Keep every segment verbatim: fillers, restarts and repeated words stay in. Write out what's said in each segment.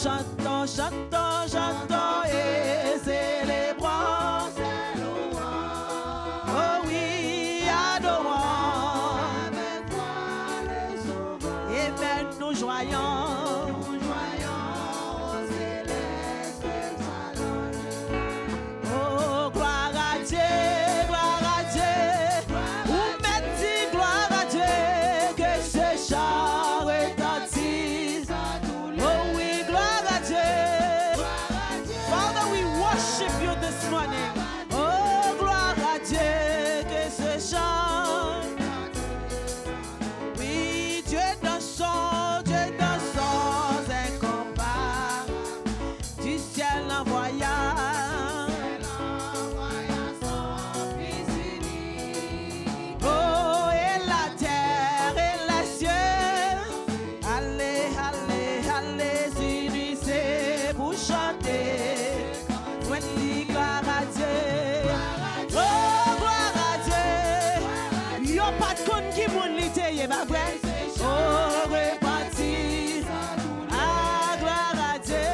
Chantons, chantons, chantons et célébrons. Oh oui, adorons. Amen, nous joyons. Oh, gloire à Dieu, gloire à Dieu. Ou mèt di gloire à Dieu, que ce chant retentisse. Oh oui, gloire à Dieu. Father, we worship you this morning. Oh, gloire à Dieu, que ce chant. Oui, Dieu dans son, Dieu dans son incomparable. Du ciel envoya. Oh, et la terre et les cieux. Allez, allez, allez, unissez pour chanter. Mwen di gloire à Dieu. Oh, gloire à Dieu. Yo pa t konn ki moun li te ye, pa vre? Oh, repanti. Ah, gloire à Dieu.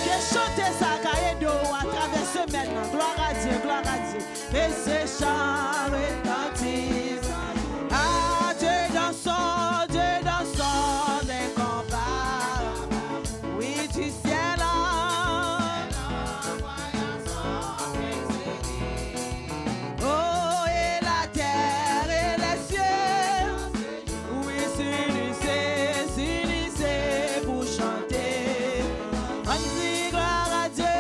Ke chante sa ka ede w atravè semèn nan. Gloire à Dieu, gloire à Dieu. Et ce chant retentisse. Ah, Dieu dans son, Dieu dans son incomparable. Oui, du ciel en. Oh, et la terre et les cieux. Oui, s'unissez, s'unissez pour chanter. Ann di gloire à Dieu.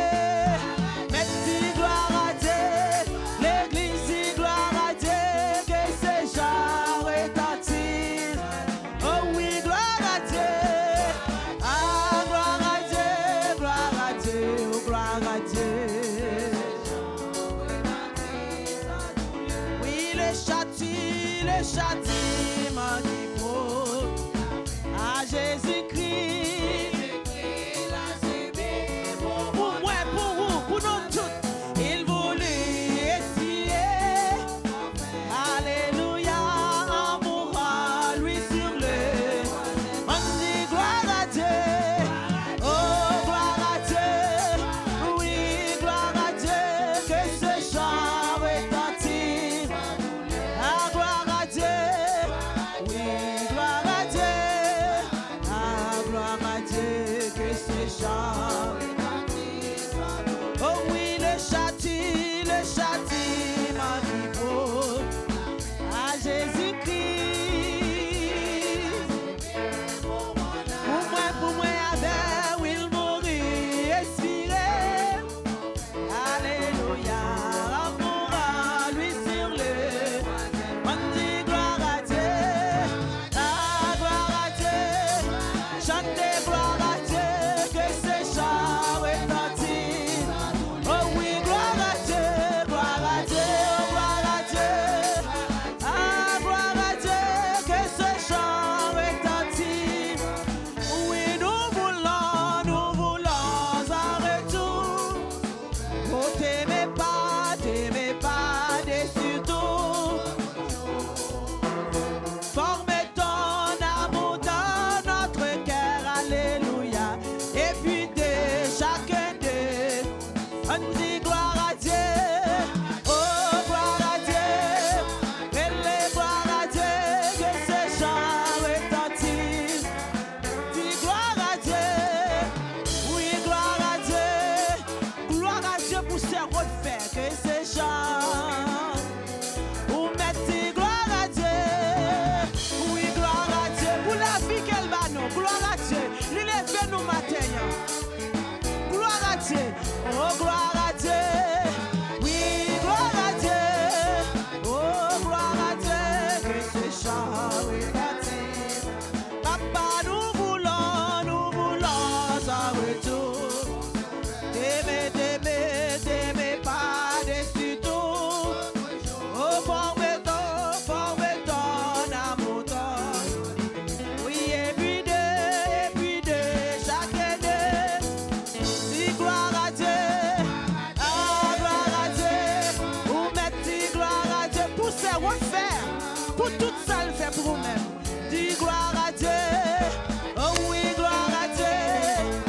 Mèt di gloire à Dieu. Legliz di gloire à Dieu. Que ce chant retentisse. Oh oui, gloire à Dieu. Ah, gloire à Dieu, gloire à Dieu, oh, gloire à Dieu. Oui, le châti-, le châtiment qui faut à Jésus-Christ. Pou mwen, pou ou, pou nou tout. Il voulut essuyer. Alléluia, en mourant lui sur le. On dit gloire à Dieu. Oh, gloire à Dieu. Oui, gloire à Dieu. Que ce chant retentisse. Ah, gloire à Dieu. Oui, gloire à Dieu. Ah, gloire à Dieu, que ce chant. Oh oui, le châti-, le châtiment qui faut à Jésus-Christ. Pou mwen, pou mwen avè w, il mouri, espire. Alléluia, amour à lui sur le. On dit gloire à Dieu, ah, gloire à Dieu. Chantez gloire à Dieu, que ce chant retentit. Oh oui, gloire à Dieu, gloire à Dieu, oh, gloire à Dieu. Ah, gloire à Dieu, que ce chant retentit. Oui, nous voulons, nous voulons un retour. Oh, t'aimais pas, t'aimais pas dessus tout. Forme ton amour dans notre cœur, alléluia. Et puis de chacun de, on dit gloire à Dieu. Oh, gloire à Dieu. Rele gloire à Dieu, que ce chant retentit. Di gloire à Dieu. Oui, gloire à Dieu. Gloire à Dieu pou sè Rodfè, que ce chant. Ou mèt di gloire à Dieu. Oui, gloire à Dieu. Pou lavi ke l ba nou. Gloire à Dieu. Li leve nou maten an. Gloire à Dieu. Oh, gloire à Dieu. Oui, gloire à Dieu. Oh, gloire à Dieu. Que ce chant retentit. Papa, nous voulons, nous voulons un retour. T'aimais, t'aimais, t'aimais pas dessus tout. Oh, forme ton, forme ton amour, ton. Oui, et puis de, et puis de, chacun de. Di gloire à Dieu. Ah, gloire à Dieu. Ou mèt di gloire à Dieu. Pou sè Rodfè. Pou tout sa l fè pou ou menm. Di gloire à Dieu. Oh oui, gloire à Dieu.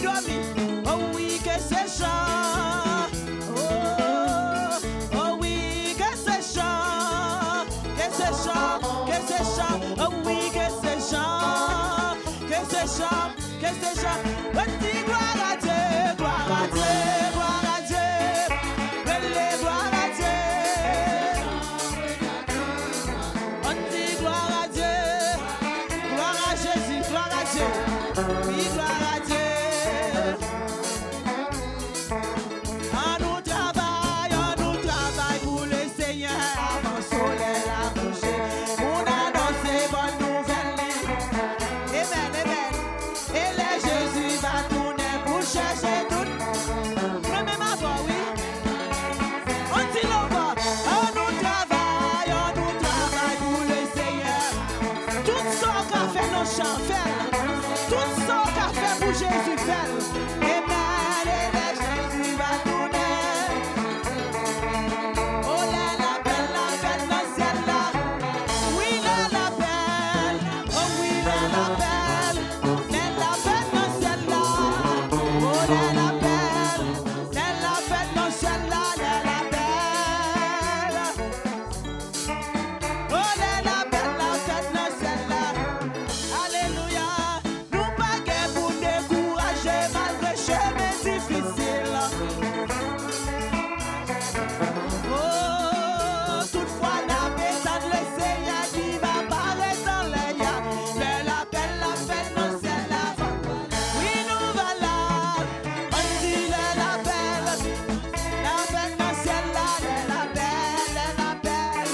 dòmi. Oh wi, ke se chan. Oh, oh wi, ke se chan. Ke se chan, ke se chan. Oh wi, ke se chan. Ke se chan, ke se chan. Ann di glwa a Dye, glwa a Dye, glwa a Dye. Rele glwa a Dye. Ann di glwa a Dye. Glwa a Jezi, glwa a Dye. Wi, glwa a Dye. Ann nou travay, ann nou travay pou Lesenyè avan solèy la kouche. Pou n anonse bòn nouvèl li. Amen, amen. E lè Jezi va tounen pou chèche tout. Mwen menm avè w, wi. Ann di l ankò. Ann nou travay, ann nou travay pou Lesenyè. Tout sa w ka fè nan chan, fè l. Tout sa w ka fè pou Jezi, fè l. Amen. E lè Jezi va tounen. Oh, lè lapèl la fèt nan syèl la. Wi, lè lapèl. Oh wi, lè lapèl. Lè lapèl nan syèl la. Oh, lè lapèl. Lè lapèl nan syèl la, lè lapèl. Oh, lè lapèl la fèt nan syèl la. Alelouya. Nou pa gen pou dekouraje malgre chemen difisil. Oh, tout fwa n ap etann Lesenyè ki va parèt anlè a. Lè lapèl la fèt nan syèl la. Wi, nou va la. Ann di lè lapèl. Lapèl nan syèl la, lè lapèl, lè lapèl.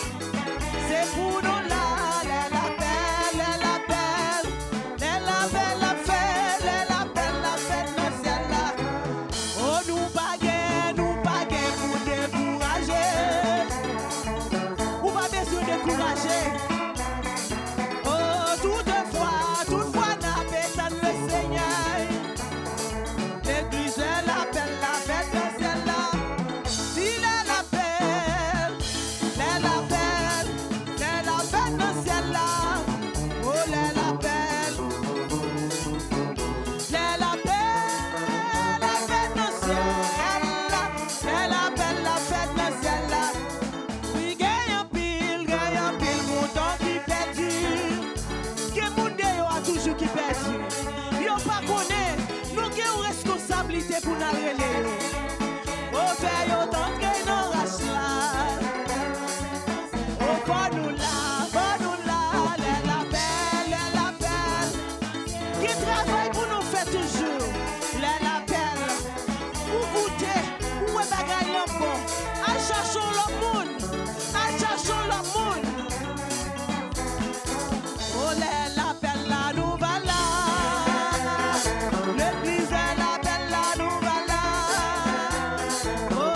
Se pou nou la, lè lapèl, lè lapèl. Lè lapèl la fèt, lè lapèl la fèt nan syèl la. Oh, nou pa gen, nou pa gen pou dekouraje. Ou pa bezwen dekouraje. Oh, toutefwa, toutfwa n ap etann Lesenyè. Legliz, lè lapèl la fèt nan syèl la. Si lè lapèl, lè lapèl, lè lapèl nan syèl la. Oh, lè lapèl. Lè lapèl la fèt nan syèl la. Lè lapèl la fèt nan syèl la. Wi, gen anpil, gen anpil mouton ki pèdi. Gen moun deyò a toujou ki pèdi. Yo pa konnen, nou gen yon reskonsablite pou n al rele yo. O, fè yo antre nan rach la. O, fò nou la, fò nou la, lè lapèl, lè lapèl. Gen travay pou nou fè toujou, lè lapèl. Ou goute, ou wè bagay lan bon. Al chache yon lòt moun. Al chache yon lòt moun. O, lè lapèl la, nou va la. Legliz, lè lapèl la, nou va la. O,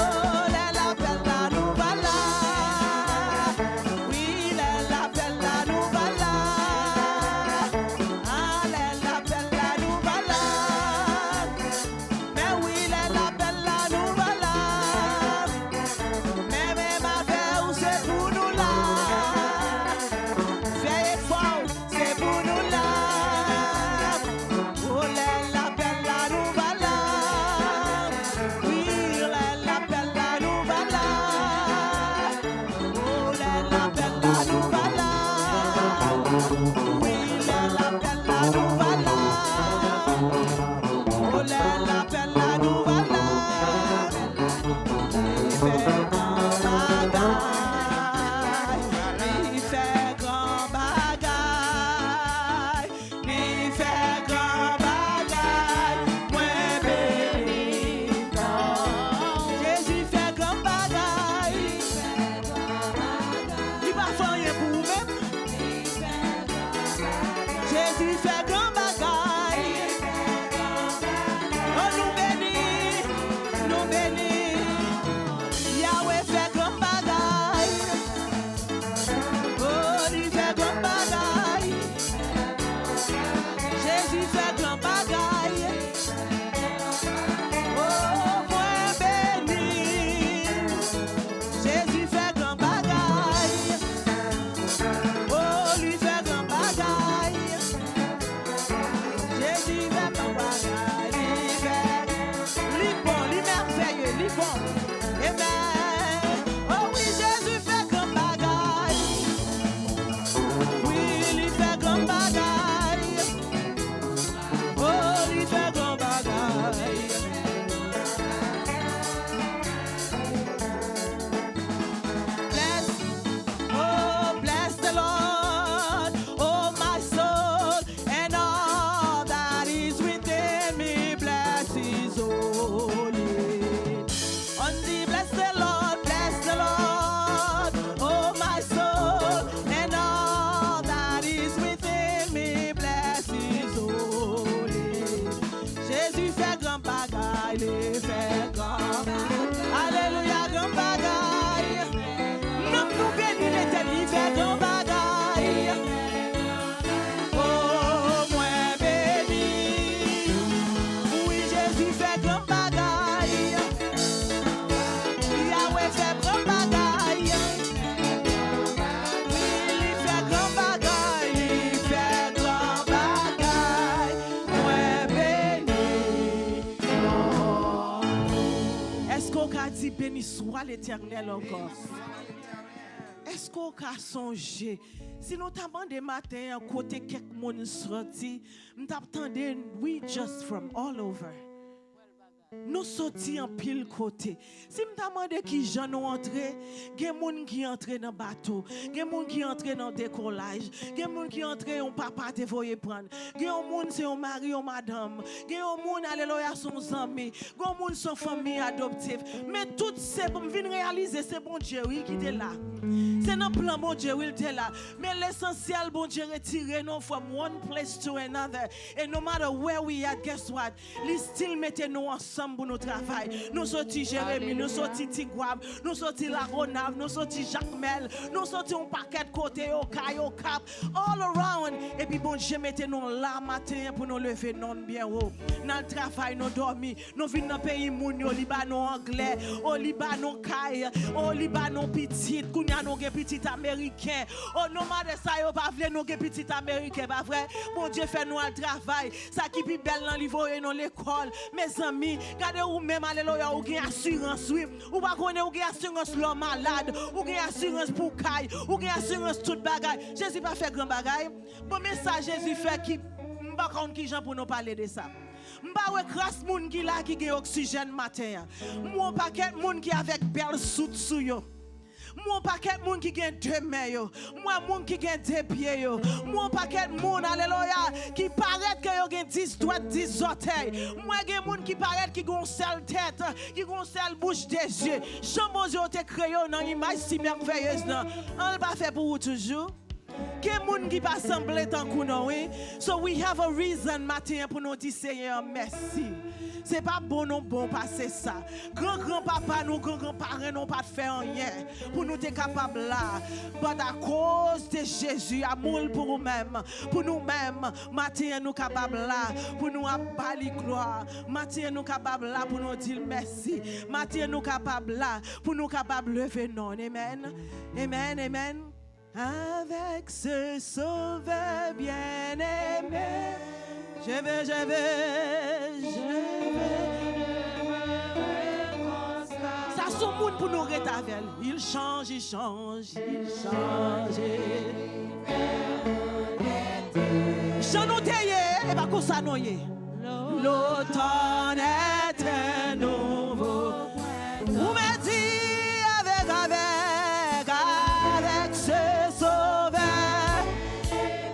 solid. On dit, "Bless the Lord, bless the Lord, oh my soul, and all that is within me, bless his holy." Jezi fè gran bagay, li fè gran bagay. Alelouya, gran bagay. Nanm nou beni Letènèl, li fè gran bagay. O, mwen beni. Wi, Jezi fè gran bagay. Yawe fè gran bagay. Wi, li fè gran bagay, li fè gran bagay. Mwen beni non. Èske w ka di, "Beni swa Letènèl" ankò? Èske w ka sonje, si nou ta mande maten an kote kèk moun soti, m t ap tande "We just from all over." Nou soti anpil kote. Si m ta mande kijan nou antre, gen moun ki antre nan bato, gen moun ki antre nan dekolaj, gen moun ki antre yon papa te voye pran l, gen yon moun se yon mari, yon madanm, gen yon moun, alelouya, se yon zanmi, gen yon moun se yon fanmi adoptif. Men tout se, m vin reyalize se Bondye, wi, ki te la. Se nan plan Bondye, wi, l te la. Men lesansyèl, Bondye retire nou from one place to another. And no matter where we at, guess what? Li still mete nou ansanm pou nou travay. Nou soti Jeremi, nou soti Tigwav, nou soti Lagonav, nou soti Jakmèl, nou soti yon pakèt kote, Okay, Okap, all around. Epi Bondye mete nou la maten an pou nou leve non l byen wo. N al travay, nou dòmi, nou vin nan peyi moun yo, li ba nou anglè, o, li ba nou kay, o, li ba nou pitit. Kounye a nou gen pitit ameriken. O, no matter sa yo pa vle, nou gen pitit ameriken, pa vre? Bondye fè nou al travay. Sa ki pi bèl lan, li voye nou lekòl. Mezanmi, gade ou menm, alelouya, ou gen asirans, wi. Ou pa konnen ou gen asirans lè w malad, ou gen asirans pou kay, ou gen asirans tout bagay. Jezi pa fè gran bagay? Bon, men sa Jezi fè ki, m pa konn kijan pou nou pale de sa. M pa wè kras moun ki la ki gen oksijèn maten an. M wè yon pakèt moun ki avèk bèl sout sou yo. M wè yon pakèt moun ki gen de men yo. M wè moun ki gen de pye yo. M wè yon pakèt moun, alelouya, ki parèt ke yo gen dis dwèt, dis zòtèy. M wè gen moun ki parèt ki gen yon sèl tèt, ki gen yon sèl bouch, de zye. Jan Bondye te kreye yo nan imaj si mèvèyez lan, an l pa fè pou ou toujou? Gen moun ki pa sanble tankou nou, wi. So we have a reason maten an pou nou di Seyè an mèsi. Se pa bon nou bon pase sa. Gran gran papa nou, gran gran paran nou pa t fè anyen pou nou te kapab la. But akoz de Jezi, amou l pou ou menm, pou nou menm, maten an nou kapab la, pou nou ap ba li glwa. Maten an nou kapab la pou nou di l mèsi. Maten an nou kapab la pou nou kapab leve non. Amen. Amen, amen. Avec ce Sauveur bien-aimé, je vais, je vais, je vais demeurer constant. Sa se yon moun pou nou ret avè l. Il change, il change, il change. Jan nou te ye, e pa konsa nou ye. L'automne est un nouveau printemps. Ou mèt di avec, avec, avec ce Sauveur.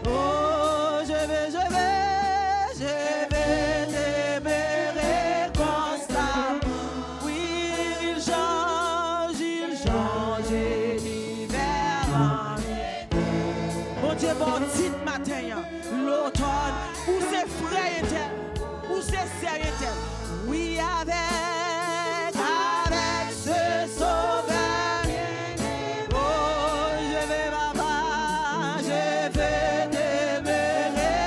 Oh, je vais, je vais, je vais demeurer constamment. Oui, il change, il change, l'hiver en été. Bondye ba w tit maten an. Lotòn, ou se frè entèl, ou se sè entèl. Wi, avèk, avèk se Sovè. Oh, je vais, papa, je vais demeurer.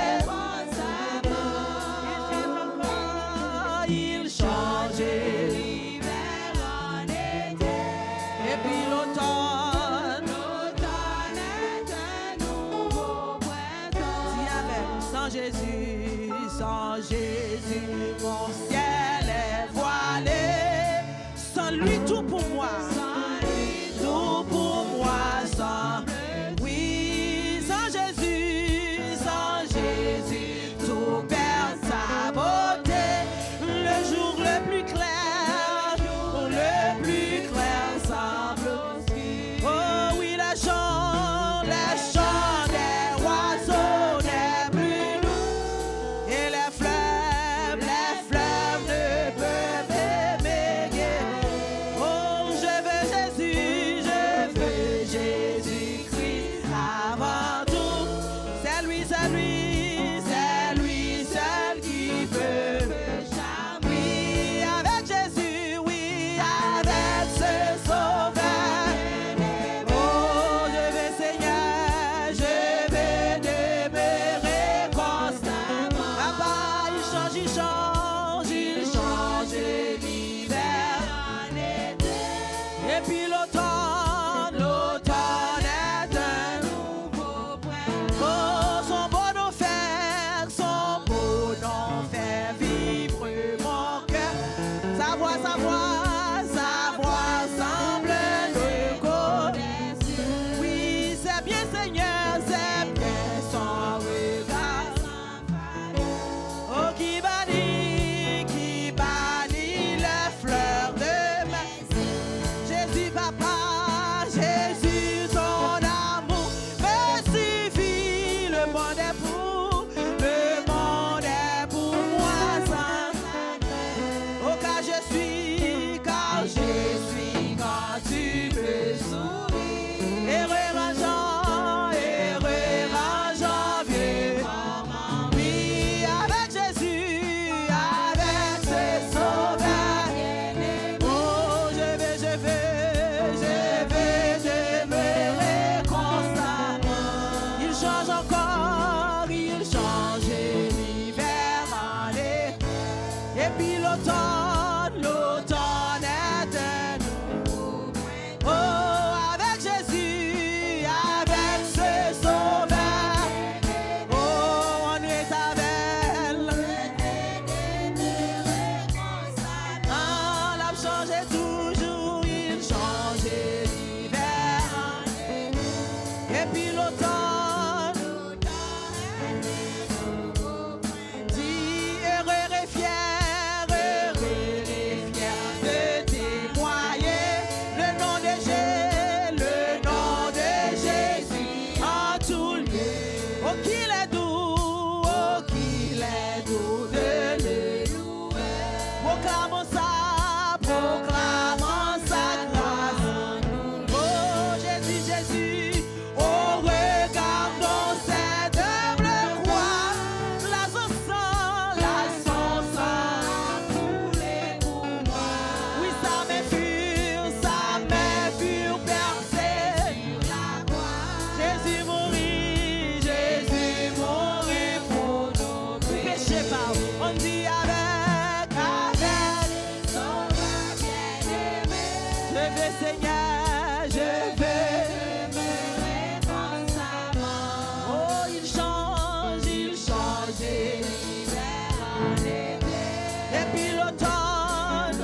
Il change l'hiver en été. Epi lotòn. Di avè m, sans Jésus, sans Jésus, mon ciel est voilé. Sans lui, tout pour moi. Sans lui, tout pour moi. Sans, oui, sans Jésus, sans Jésus, tout perd sa beauté. Le jour le plus clair, le plus clair semble obscur. Oh oui, le chant, le chant des oiseaux n'est plus doux. Et les fleuves, les fleuves ne peuvent L'automne, l'automne est un nouveau printemps. Oh, avec Jésus, avec ce Sauveur. Oh, on est avec lui. Ah, l ap chanje toujou, il change l'hiver. Epi l'automne. Dis heureux et fier, heureux et fier de témoigner le nom de Jé-, le nom de Jésus en tout lieu. Oh, qu'il est doux, oh, qu'il est doux de le louer. Proclamons sa, proclamons sa grâce. Oh, Jésus, Jésus, oh, regardons cette humble croix. Là son sang, là son sang a coulé pour moi. Oui, sa men fur, sa men fur percée sur la croix. Jésus mourit, Jésus mourit pour nos péchés. Péché, pardon. On dit avec, avec. Je veux, Seigneur, je veux. Oh, il change, il change. Epi l'automne.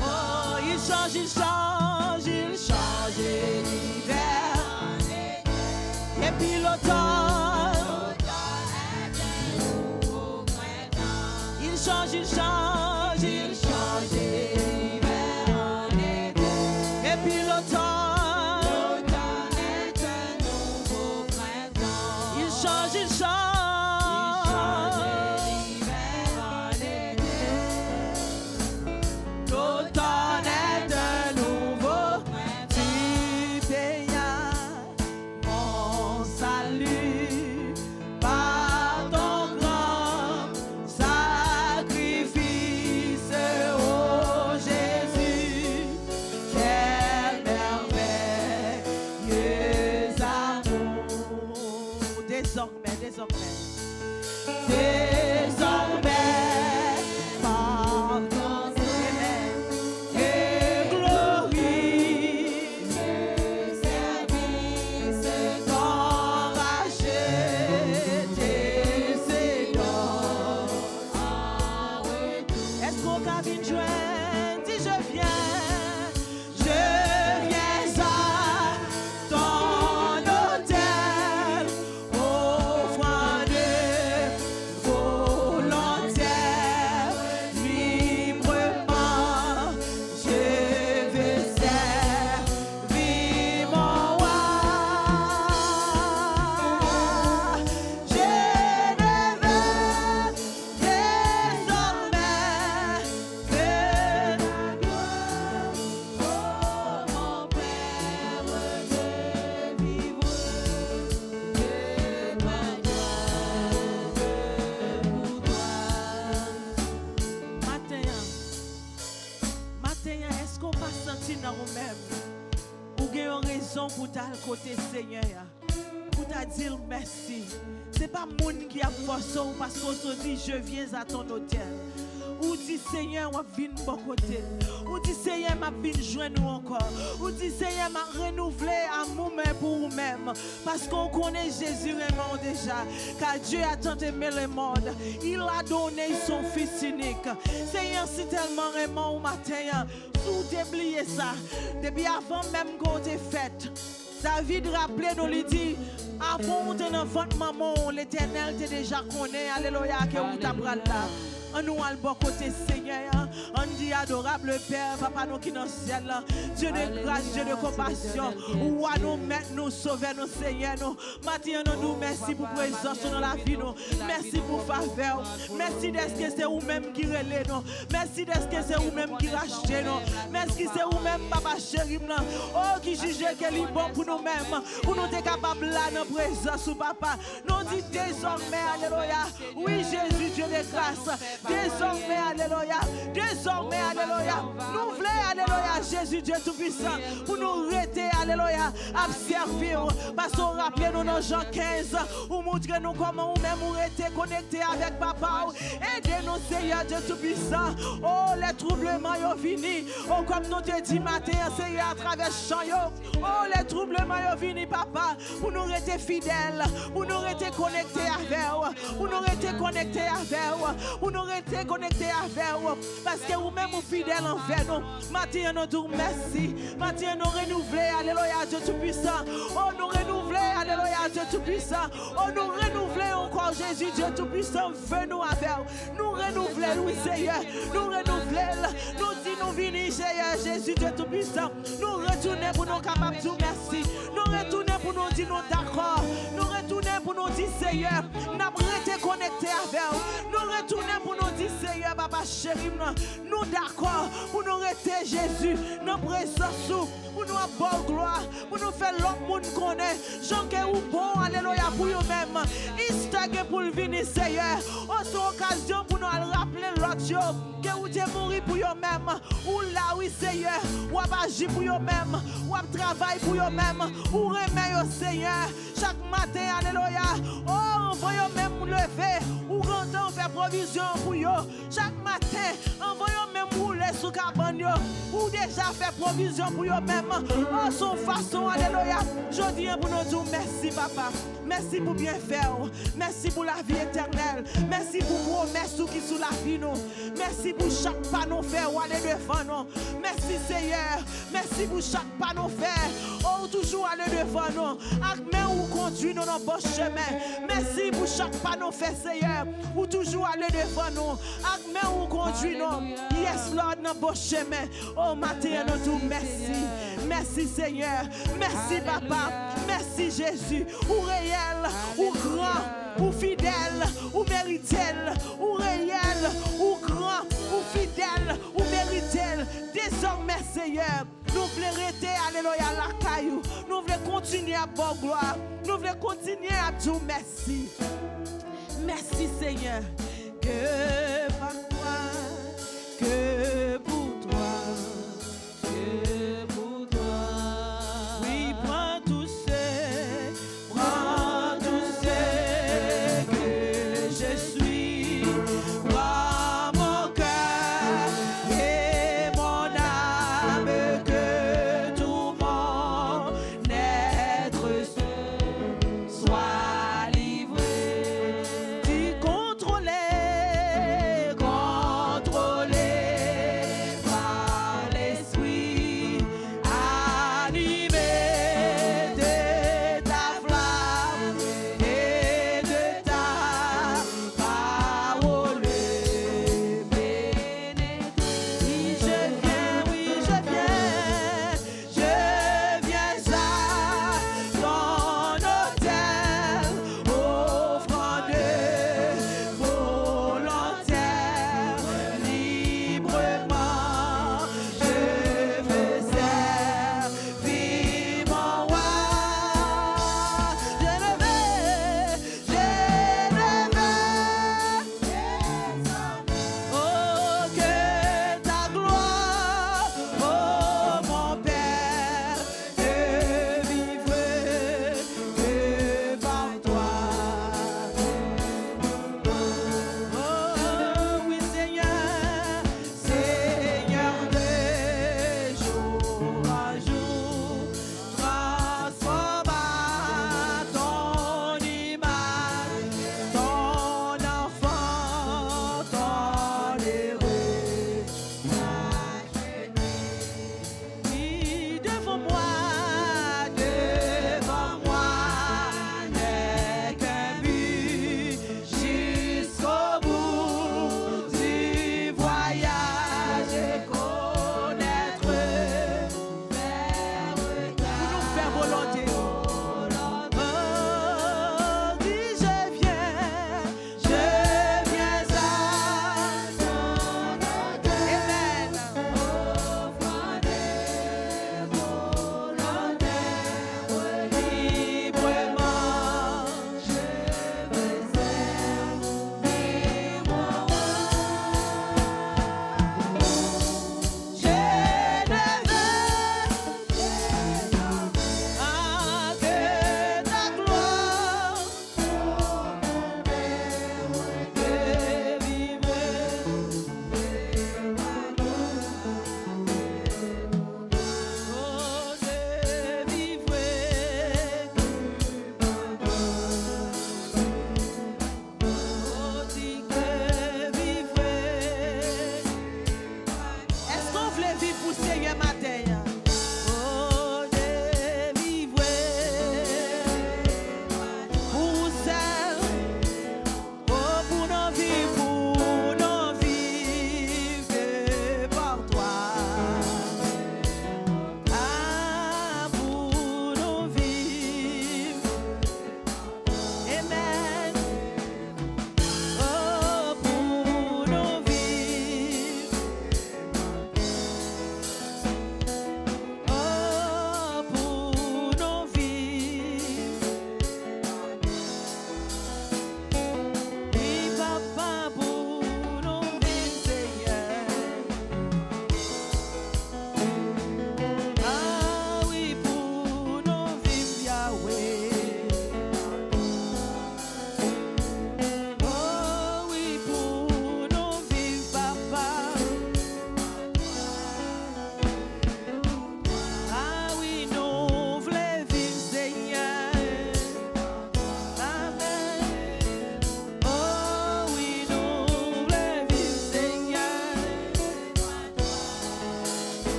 Oh, il change, il change, il change l'hiver. Epi l'automne. Il change, il change, il change l'hiver en été. Epi l'automne. Il change, il change. L'automne est un nouveau printemps. Tu payas mon salut par ton grand sacrifice, ô Jésus, quel merveilleux amour. Désormais, désormais. Désormais, pardonne et glorifie le service dont racheté Seigneur. Èske w ka vin jwenn? Di, je viens. Je viens à ton autel, offrande volontaire, librement, je veux servir mon roi. Je ne veux désormais que la gloire. Oh mon Père, je vivrai de ta gloire, de pour toi. Maten an, maten an, èske w pa santi nan ou menm ou gen yon rezon pou w t al kote Senyè a? Pou ta di l mèsi. Se pa moun ki ap fòse w, paske w sot di, je viens à ton autel. Ou di, Senyè, w ap vin bò kote l. Ou di, Senyè, m ap vin jwenn ou ankò. Ou di, Senyè, m ap renouvle amou mwen pou ou menm. Paske w konnen Jezi renmen w deja. Car Dieu a tant aimé le monde, il a donné son Fils unique. Senyè si tèlman renmen w maten an, si w te bliye sa, depi avan menm ke w te fèt, David raple nou, li di, avan w te nan vant manman w, Letènèl te deja konnen, alelouya, ke ou ta pral la. An nou al bò kote Senyè a. Ann di, adorable Père, Papa nou ki nan syèl la, Dieu de grâce, Dieu de compassion, Wa nou, Mèt nou, Sovè nou, Senyè nou. Maten an, nou di w mèsi pou prezans ou nan lavi nou. Mèsi pou favè w. Mèsi dèske se ou menm ki rele nou. Mèsi dèske se ou menm ki rachte nou. Mèsi se ou menm, papa cheri m nan. O, ki jije ke li bon pou nou menm, pou nou te kapab la nan prezans ou, papa. Nou di dezòmè, alelouya. Wi, Jezi, Dieu de gras. Dezòmè, aleloya, dezòmè, aleloya, nou vle, aleloya, Jezi, Dye Toupisan, pou nou rete, aleloya, ap sèvi w. Paske w raple nou nan Jan kenz, ou montre nou kòman ou menm ou rete konekte avèk Papa w. Ede nou, Seyè, Dye Toupisan. O, lè twoubleman yo vini, o, kòm nou te di maten an, Seyè, atravè chan yo, o, lè twoubleman yo vini, Papa, pou nou rete fidèl, pou nou rete konekte avè w, pou nou rete konekte avè w, pou nou rete konekte avè w, paske ou menm ou fidèl anvè nou. Maten an, nou di w mèsi. Maten an, nou renouvle, aleloya, Dye Toupisan. O, nou renouvle, aleloya, Dye Toupisan. O, nou renouvle ankò, Jezi, Dye Toupisan, ve nou avè w. Nou renouvle l, wi, Seyè. Nou renouvle l. Nou di nou vini, Seyè, Jezi, Dye Toupisan. Nou retounen pou nou kapab di w mèsi. Nou retounen pou nou di nou dakò. Nou retounen pou nou di, Seyè, n ap rete konekte avè w. Nou retounen pou nou di, Seyè, Papa cheri m nan, nou dakò pou nou rete, Jezi, nan prezans ou, pou nou ap ba w glwa, pou nou fè lòt moun konnen jan ke ou bon, aleloya, pou yo menm. Istè gen pou l vini, Seyè. O, se yon okazyon pou nou al raple lòt yo ke ou te mouri pou yo menm. Ou la, wi, Seyè. W ap aji pou yo menm. W ap travay pou yo menm. Ou renmen yo, Seyè. Chak maten, aleloya. O, anvan yo menm leve, ou gentan fè pwovizyon pou yo. Chak maten, anvan yo menm woule sou kabann yo, ou deja fè pwovizyon pou yo menm. O, se yon fason, aleloya, jodi a pou nou di w mèsi, Papa. Mèsi pou byenfè w. Mèsi pou lavi etènèl. Mèsi pou pwomès ou ki sou lavi nou. Mèsi pou chak pa nou fè, w ale devan nou. Mèsi, Seyè. Mèsi pou chak pa nou fè. O, ou toujou ale devan nou. Ak men ou kondui nou nan bon chemen. Mèsi pou chak pa nou fè, Seyè. Ou toujou ale devan nou. Ak men ou kondui nou. Yes, Lord, nan bon chemen. O, maten an, nou di w mèsi. Mèsi, Seyè. Mèsi, Papa. Mèsi, Jezi. Ou reyèl, ou gran, ou fidèl, ou merite l. Ou reyèl, ou gran, ou fidèl, ou merite l. Dezòmè, Seyè, nou vle rete, aleloya, lakay ou. Nou vle kontinye ap ba w glwa. Nou vle kontinye ap di w mèsi. Mèsi, Seyè. Que par toi, que pour toi, que pour toi. Oui, prends tout ce, prends tout ce que je suis. Prends mon cœur et mon âme, que tout mon être soit livré. Tu contrôlais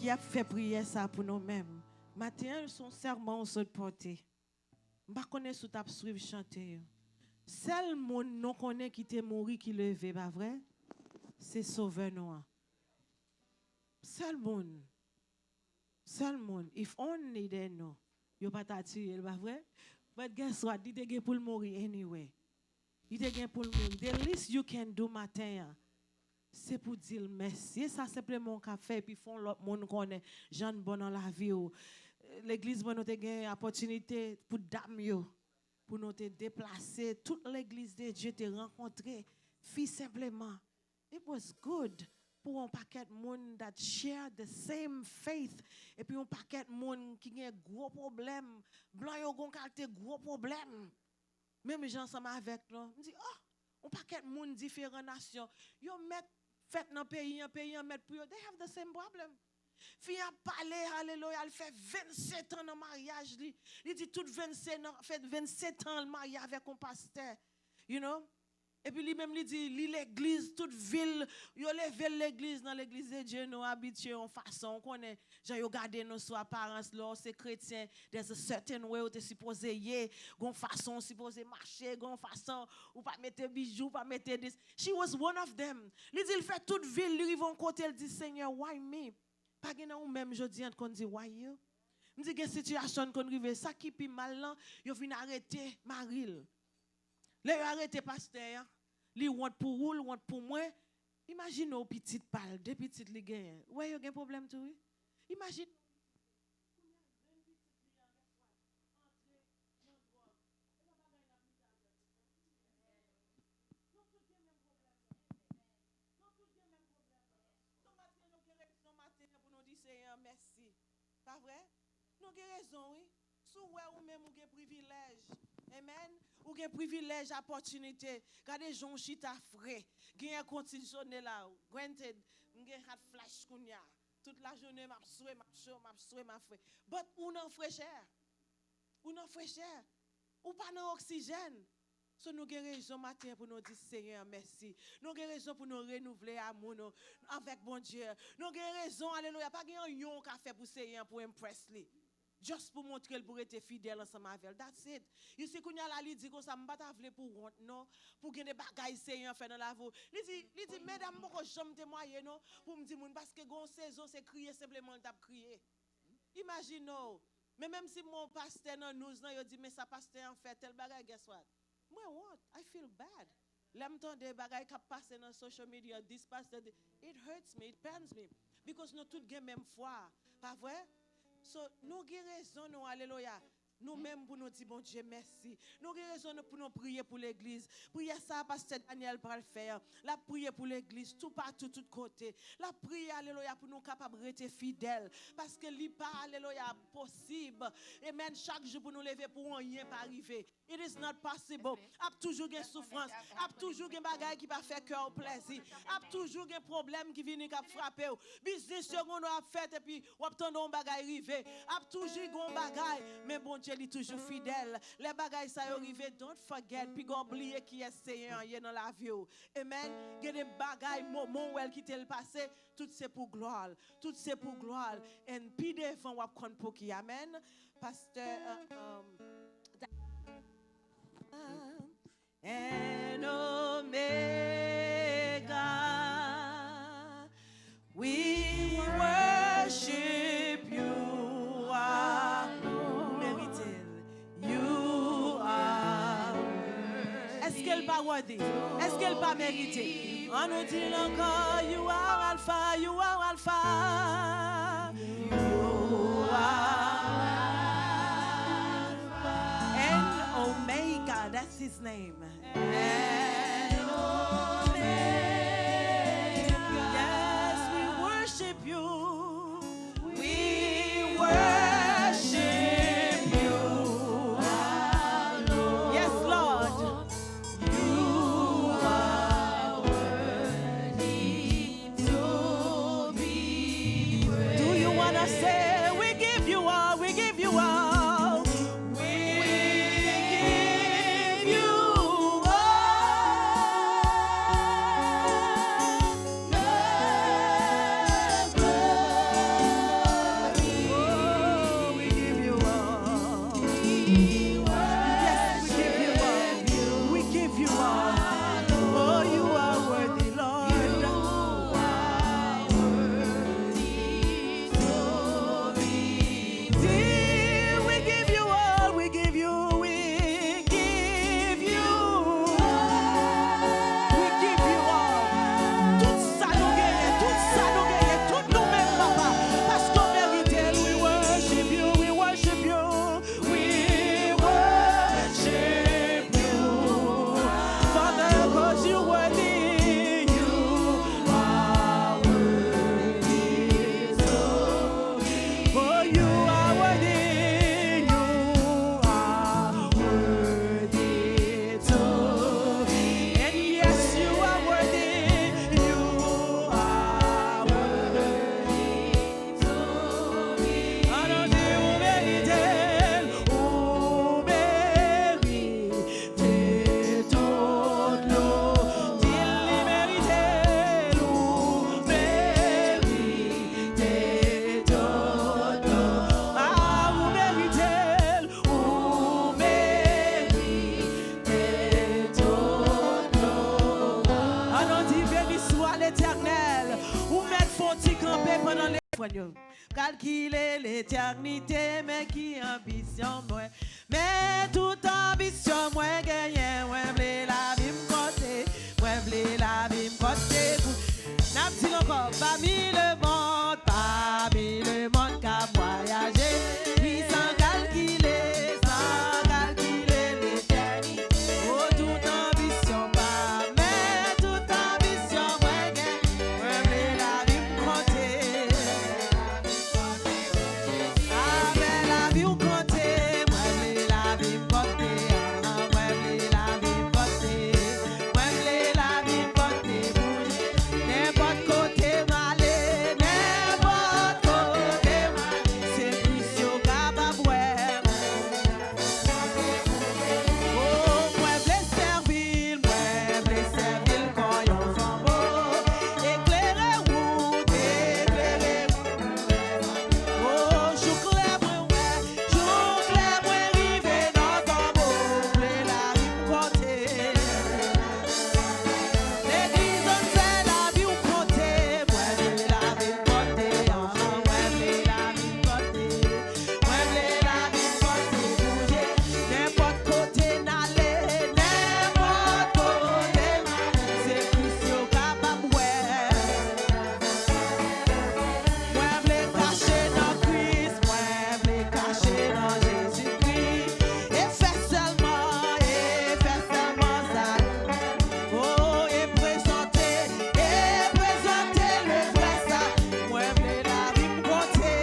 Y ap fè priyè sa pou nou menm. Maten an, se yon sèman w sot pote. M pa konnen si w t ap swiv chante yo. Sèl moun nou konnen ki te mouri, ki leve, pa vre? Se Sovè nou an. Sèl moun. Sèl moun. If only they know. Yo pa ta tiye l, pa vre? But guess what? Li te gen pou l mouri anyway. Li te gen pou l mouri. The least you can do maten an, se pou di l mèsi. E sa senpleman w ka fè, epi fè yon lòt moun konnen jan n bon nan lavi w. Legliz mwen, nou te gen opòtinite pou dam yo, pou nou te deplase. Tout legliz de Dye te rankontre fi senpleman. It was good pou yon pakèt moun that share the same faith, epi yon pakèt moun ki gen gwo pwoblèm. Blan yo gon kalite gwo pwoblèm. Menm jan ansanm avèk nou. M di, oh, yon pakèt moun diferan nasyon. Yo mèt fèt nan peyi an, peyi an mèt pou yo. They have the same problem. Fi a pale, alelouya, l fè vennsetan nan maryaj li. Li di tout vennsetan, fè vennsetan l marye avèk yon pastè. You know? Epi li menm li di, li legliz, tout vi l, yo leve l legliz, nan legliz de Dye, nou abitye yon fason, w konnen, jan yo gade nou sou aparans, lè w se kretyen, there's a certain way ou te sipoze ye, gon fason w sipoze mache, gon fason ou pa mete bijou, ou pa mete dis. She was one of them. Li di l fè tout vi l, li rive yon kote, l di, Senyè, why me? Pa gen nan ou menm jodi an t konn di, why you? M di gen sitiyasyon n konn rive, sa ki pi mal lan, yo vin arete mari l. Lè yo arete pastè a, li wont pou ou, l wont pou mwen. Imajine w pitit pa l, de pitit li genyen. Ou wè yo gen pwoblèm tou, wi. Imajine Senyè mèsi. Pa vre? Nou gen rezon, wi. Si w wè ou menm ou gen privilèj, amen, ou gen privilèj, opòtinite, gade jan w chita fre, gen èkondisyone la, granted, m gen hot flash kounye a. Tout lajounen, m ap swe, m ap cho, m ap swe, m ap fre. But ou nan frechè. Ou nan frechè. Ou pa nan oksijèn. So, nou gen rezon maten an pou nou di Senyè a mèsi. Nou gen rezon pou nou renouvle amou nou avèk Bondye. Nou gen rezon, alelouya. Pa gen anyen w ka fè pou Senyè an pou impress li. Just pou montre l pou rete fidèl ansanm avè l. That's it. You see, kounye a la, li di konsa, m pa ta vle pou w wont, non. Pou gen de bagay Senyè an fè nan lavi w. Li di, li di, medam, m poko janm temwaye, non. Pou m di moun, paske gen yon sezon, se kriye senpleman l t ap kriye. Imajine w. Men menm si m wè yon pastè nan news lan, yo di, men sa pastè an fè tèl bagay, guess what? Mwen wont, I feel bad. Lè m tande bagay k ap pase nan social media, this pastor, thi-, it hurts me, it pains me. Because nou tout gen menm fwa, pa vre? So, nou gen rezon nou, alelouya. Nou menm pou nou di Bondye mèsi. Nou gen rezon nou, pou nou priye pou legliz. Priyè sa a, pastè Daniel pral fè an. L ap priye pou legliz, toupatou, tout kote. L ap priye, alelouya, pou nou kapab rete fidèl. Paske li pa, alelouya, posib. Amen. Chak jou pou nou leve pou anyen pa rive. It is not possible. Ap toujou gen soufrans. Ap toujou gen bagay ki pa fè kè w plèzi. Ap toujou gen pwoblèm ki vini k ap frape w. Biznis yo gon lè ap fèt epi w ap tande yon bagay rive. Ap toujou gen yon bagay. Men Bondye li toujou fidèl. Lè bagay sa yo rive, don't forget, piga w bliye kiyès Senyè an ye nan lavi w. Amen. Gen de bagay, moman w wè l kite l pase, tout se pou glwa l. Tout se pou glwa l. And pi devan w ap konn pouki. Amen. Pastè, uh, um, and Omega. We worship you, our Lord. Ou merite l. You are worthy. Èske l pa worthy? Èske l pa merite? An nou di l ankò, you are Alpha, you are Alpha. You are Alpha and Omega, that's his name. And Omega. Yes, we worship you. We worship you, our Lord. Yes, Lord. You are worthy to be praised. Do you wanna say, we give you all, we give you all? We give you all. Yo. Kalkile letènite, men ki anbisyon mwen. Men tout anbisyon mwen genyen, mwen vle lavi m konte. Mwen vle lavi m konte pou. N ap di l ankò, pami lemonn, pami lemonn k ap vwayaje. Wi, san kalkile, san kalkile letènite. O, tout anbisyon pa, men tout anbisyon mwen gen. Mwen vle lavi m konte. Avè lavi w konte, mwen vle lavi m konte, ah, mwen vle lavi m konte, mwen vle lavi m konte pou Jezi. Nenpòt kote m ale, nenpòt kote m ale, se Kris yo kapab wè m. Oh, mwen vle sèvi l, mwen vle sèvi l kon yon flanbo. Eklere wout, eklere wout. Oh, jou klè mwen wè, jou klè mwen rive nan tonbo. Vle lavi m konte. Legliz an fè lavi w konte, mwen vle lavi m konte, ah, mwen vle lavi m konte. Mwen vle lavi m konte bouje, nenpòt kote n ale, nenpòt kote m ale, se Kris yo kapab wè. Mwen vle kache nan Kris, mwen vle kache nan Jezikri, e fè sèlman, e fè sèlman sa. Oh, e prezante, e prezante le vrè sa. Mwen vle lavi m konte.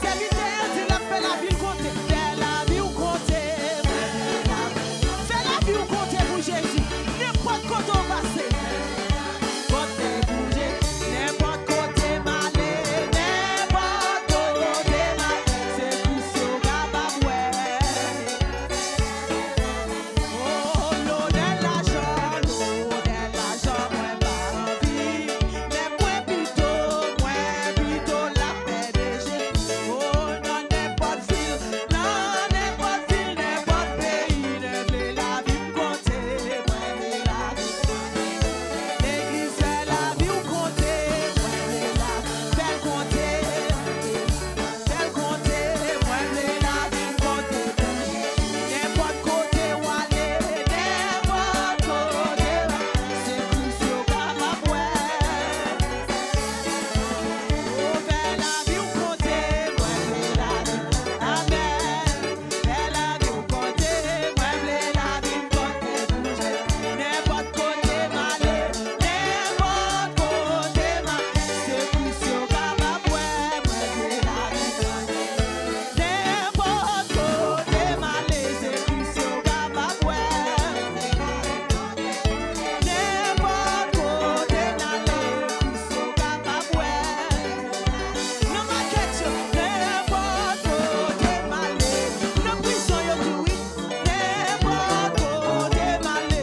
Sèvitè a di l ap fè lavi l konte. Fè lavi w konte. Mwen vle lavi. Fè lavi w konte pou Jezi. Nenpòt kote w pase. Konte pou Jezi. Nenpòt kote m ale. Nenpòt kote m ale. Se Kris yo kapab wè. Oh, lonè, lajan, lonè, lajan, mwen pa anvi. Men mwen pito, mwen pito lapè de Jezi. Oh, nan nenpòt vil, nan nenpòt vil, nenpòt peyi, mwen vle lavi m konte, mwen vle lavi m konte. Legliz fè lavi w konte, mwen vle lavi, fè l konte. Fè l konte, mwen vle lavi m konte pou Jezi. Nenpòt kote w ale, nenpòt kote w ale, se Kris yo kapab wè. O, fè lavi w konte, mwen vle lavi. Amèn. Fè lavi w konte, mwen vle lavi m konte pou Jezi. Nenpòt kote m ale, nenpòt kote m ale, se Kris yo kapab wè, mwen vle lavi. Nenpòt kote m ale, se Kris yo kapab wè. Nenpòt kote n ale, Kris yo kapab wè. Nan makèt yo, nenpòt kote m ale, nan prizon yo tou wi, nenpòt kote m ale.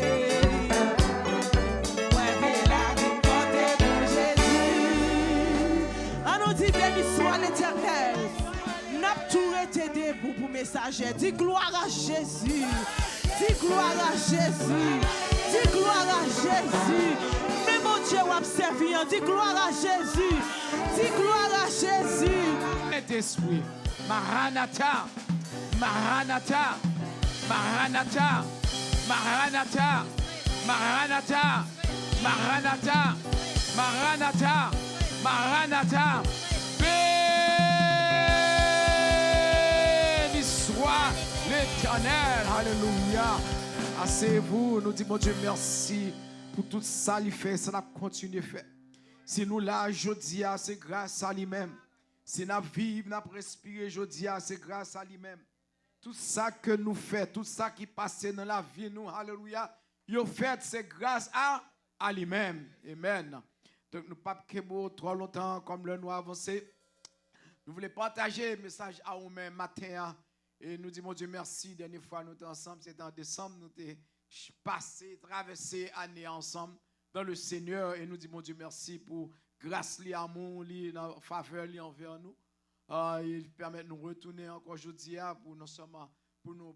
Mwen vle lavi m konte pou Jezi. An nou di, beni swa Letènèl. N ap tou rete debou pou mesajè. Di glwa a Jezi. Di glwa a Jezi. Di glwa a Jezi. Men Bondye w ap sèvi an. Di glwa a Jezi. Di glwa a Jezi. Sentespri. Maranata. Maranata. Maranata. Maranata. Maranata. Maranata. Maranata. Maranata. Beni swa Letènèl. Alelouya. Aseyevou, nou di Bondye mèsi pou tout sa li fè, sa n ap kontinye fè. Si nou la jodi a, se gras a li menm. Si n ap viv, n ap respire jodi a, se gras a li menm. Tout sa ke nou fè, tout sa ki pase nan lavi nou, alelouya, yo fèt, se gras a, a li menm. Amèn. Donk, nou p ap kenbe w twò lontan, kòm lè nou avanse. Nou vle pataje mesaj a ou menm maten an. E nou di Bondye mèsi, dènye fwa nou te ansanm, se te an desanm, nou te ch-, pase, travèse ane a ansanm dans le Seigneur. E nou di Bondye mèsi pou gras li, amou li, nan favè li anvè nou. Ah, e pèmèt nou retounen ankò jodi a pou non sèlman pou nou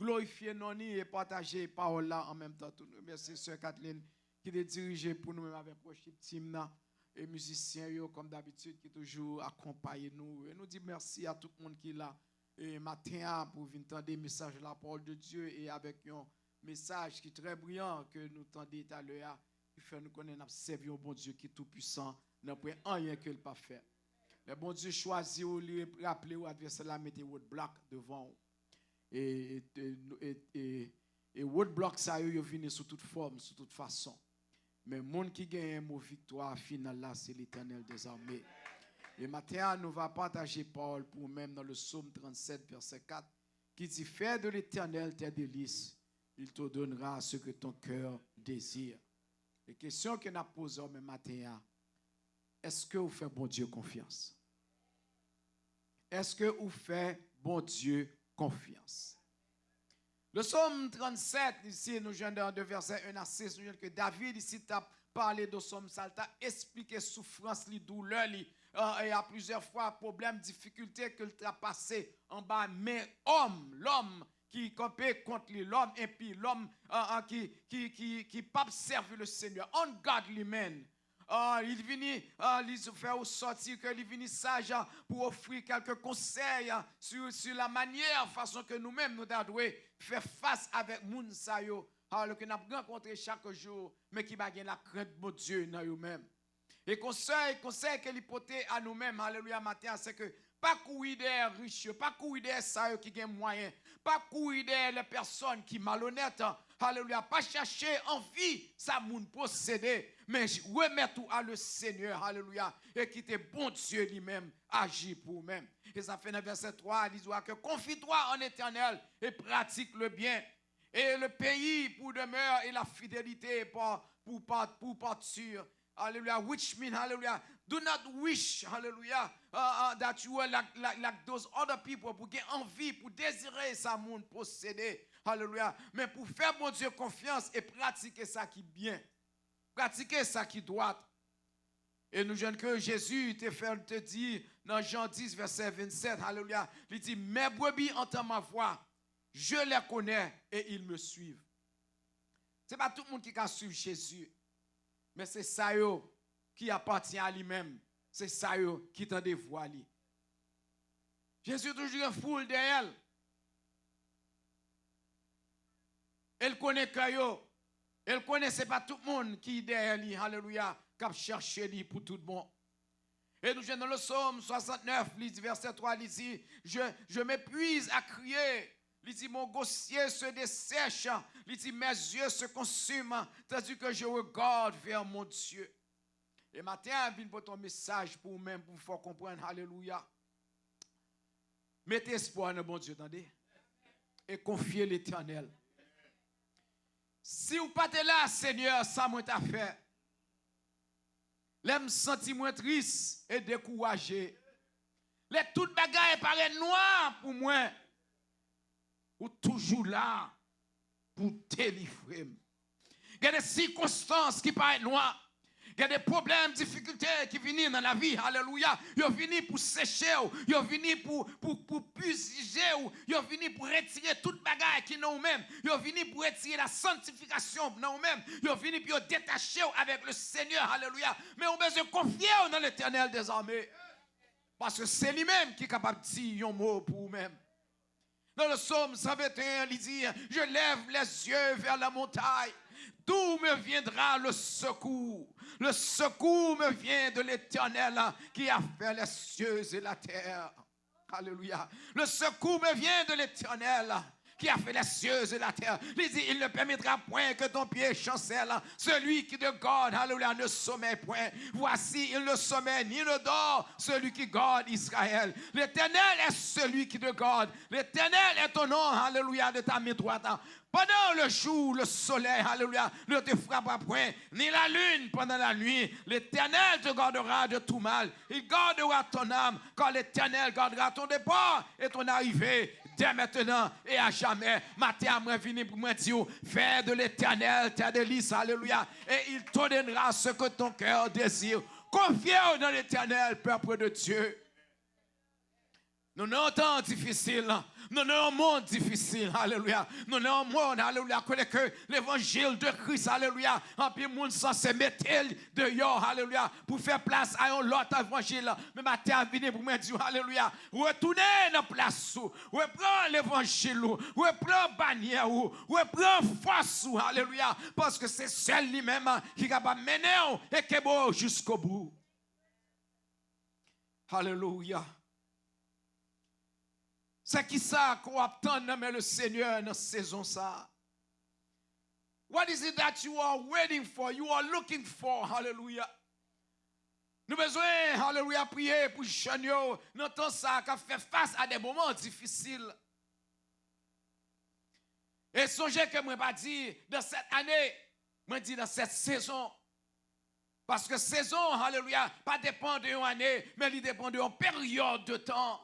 glorifye non li e pataje pawòl la an menm tan tou. Nou remèsye sè Kathleen ki te dirije pou nou menm avèk worship team nan. e mizisyen yo, kòm dabitid, ki toujou akonpaye nou. E nou di mèsi a tout moun ki la e maten an pou vin tande mesaj la parole de Dieu e avèk yon mesaj ki trè briyan ke nou tande talè a, ki fè nou konnen n ap sèvi yon Bondye ki tou pwisan, nan pwen anyen ke l pa fè. Lè Bondye chwazi w, li raple w advèsè la mete roadblock devan w. E, e, e, e, e, e roadblock sa yo, yo vini sou tout fòm, sou tout fason. Men moun ki genyen mo viktwa final la, se Letènèl dèzame. E maten an, nou va pataje pawòl pou ou menm nan le Sòm trannsèt, vèsè kat, ki di, Fais de l'Éternel tes délices, il te donnera ce que ton cœur désire. E kesyon ke n ap poze w menm maten an, èske ou fè Bondye konfyans? Èske ou fè Bondye konfyans? Le Sòm trannsèt, isi, nou jwenn de vèsè en a sis, nou jwenn ke David, isi, t ap pale de Sòm sa, l ta esplike soufrans li, doulè li, e, e a plizyè fwa, pwoblèm, difikilte ke l ta pase anba men òm, lòm ki kanpe kont li, lòm enpi, lòm, e, e, ki, ki, ki, ki p ap sèvi le Senyè, ungodly man. Ah, li vini, ah, li fè w sòti, ke li vini saj, ah, pou ofri kèlke konsèy, ah, sou, sou la manyè, fason ke nou menm nou ta dwe fè fas avèk moun sa yo, alò ke n ap rankontre chak jou, men ki pa gen lakrent Bondye nan yo menm. E konsèy, konsèy ke li pote a nou menm, alelouya, maten an, se ke pa kouri dèyè rich yo, pa kouri dèyè sa yo ki gen mwayen, pa kouri dèyè les personnes ki malonèt, alelouya, pa chache anvi sa moun posede, men remèt ou a le Senyè, alelouya, e kite Bondye li menm aji pou ou menm. E sa fè nan vèsè twa, li di ke confie-toi en l'Éternel et pratique le bien. Et le pays pour demeure et la fidélité pour, pour, pour partir. Alelouya. Which mean, alelouya, do not wish, alelouya, uh, uh, that you were like, like, like those other people, pou gen anvi, pou dezire sa moun posede. Alelouya. Men pou fè Bondye konfyans e pratike sa ki byen. Pratike sa ki dwat. E nou jwenn ke Jezi te fè, te di nan Jan dis, vèsè vennsèt, alelouya, li di, Mes brebis entendent ma voix, je les connais et ils me suivent. Se pa tout moun ki ka swiv Jezi, men se sa yo ki apatyen a li menm, se sa yo ki tande vwa li. Jezi toujou gen foul dèyè l. E l konnen kè yo. E l konnen se pa tout moun ki dèyè li, alelouya, k ap chèche li pou tout bon. E nou jwenn nan le Sòm swasantnèf, li di, vèsè twa, li di, je, je m'épuise à crier. Li di, mon gosier se dessèche. Li di, mes yeux se consument, tandis que je regarde vers mon Dieu. E maten an, vin pote yon mesaj pou ou menm, pou fè w konprann, alelouya. Mete espwa nan Bondye, tande. E konfye Letènèl. Si w pa te la, Senyè, sa mwen ta fè? Lè m santi mwen tris e dekouraje, lè tout bagay parèt nwa pou mwen, ou toujou la pou delivre m. Gen de sikonstans ki parèt nwa, gen de pwoblèm, difikilte ki vini nan lavi, alelouya. Yo vini pou seche w, yo vini pou, pou, pou pije w, yo vini pou retire tout bagay ki nan ou menm, yo vini pou retire la sanctification nan ou menm, yo vini pou yo detache w avèk le Senyè, alelouya. Men ou bezwen konfye w nan Letènèl dèzame, paske se li menm ki kapab di yon mo pou ou menm. Dans le psaume cent vingt et un, il dit, je lève les yeux vers la montagne. D'où me viendra le secours? Le secours me vient de l'Éternel qui a fait les cieux et la terre. Alléluia. Le secours me vient de l'Éternel qui a fait les cieux et la terre. Li di, il ne permettra point que ton pied chancelle. Celui qui te garde, alléluia, ne sommeille point. Voici, il ne sommeille ni ne dort, celui qui garde Israël. L'Éternel est celui qui te garde. L'Éternel est ton nom, alléluia, de ta main droite. Pendant le jour, le soleil, alléluia, ne te frappera point, ni la lune pendant la nuit. L'Éternel te gardera de tout mal. Il gardera ton âme, car l'Éternel gardera ton départ et ton arrivée, dès maintenant et à jamais. Maten an, mwen vini pou mwen di w, fais de l'Éternel tes délices, alléluia, et il te donnera ce que ton cœur désire. Konfye w nan Letènèl, pèp de Dye. Nou nan yon tan difisil. Nou nan yon mond difisil. Alelouya. Nou nan yon mond, alelouya, kote ke levanjil de Kris, alelouya, anpil moun sanse mete l deyò, alelouya, pou fè plas a yon lòt evanjil. Men maten a vini pou mwen di w, alelouya, retounen nan plas ou, repran levanjil ou, repran banyè ou, repran fòs ou, alelouya, paske se sèl li menm ki kapab mennen w e kenbe w jiskobou. Alelouya. Se kisa ke w ap tann nan men le Senyè nan sezon sa a? What is it that you are waiting for, you are looking for? Alelouya. Nou bezwen, alelouya, priye pou jèn yo nan tan sa a k ap fè fas a de moman difisil. E sonje ke mwen pa di dans cette année, mwen di dans cette saison. Paske sezon, alelouya, pa depann de yon ane, men li depann de yon peryòd de tan.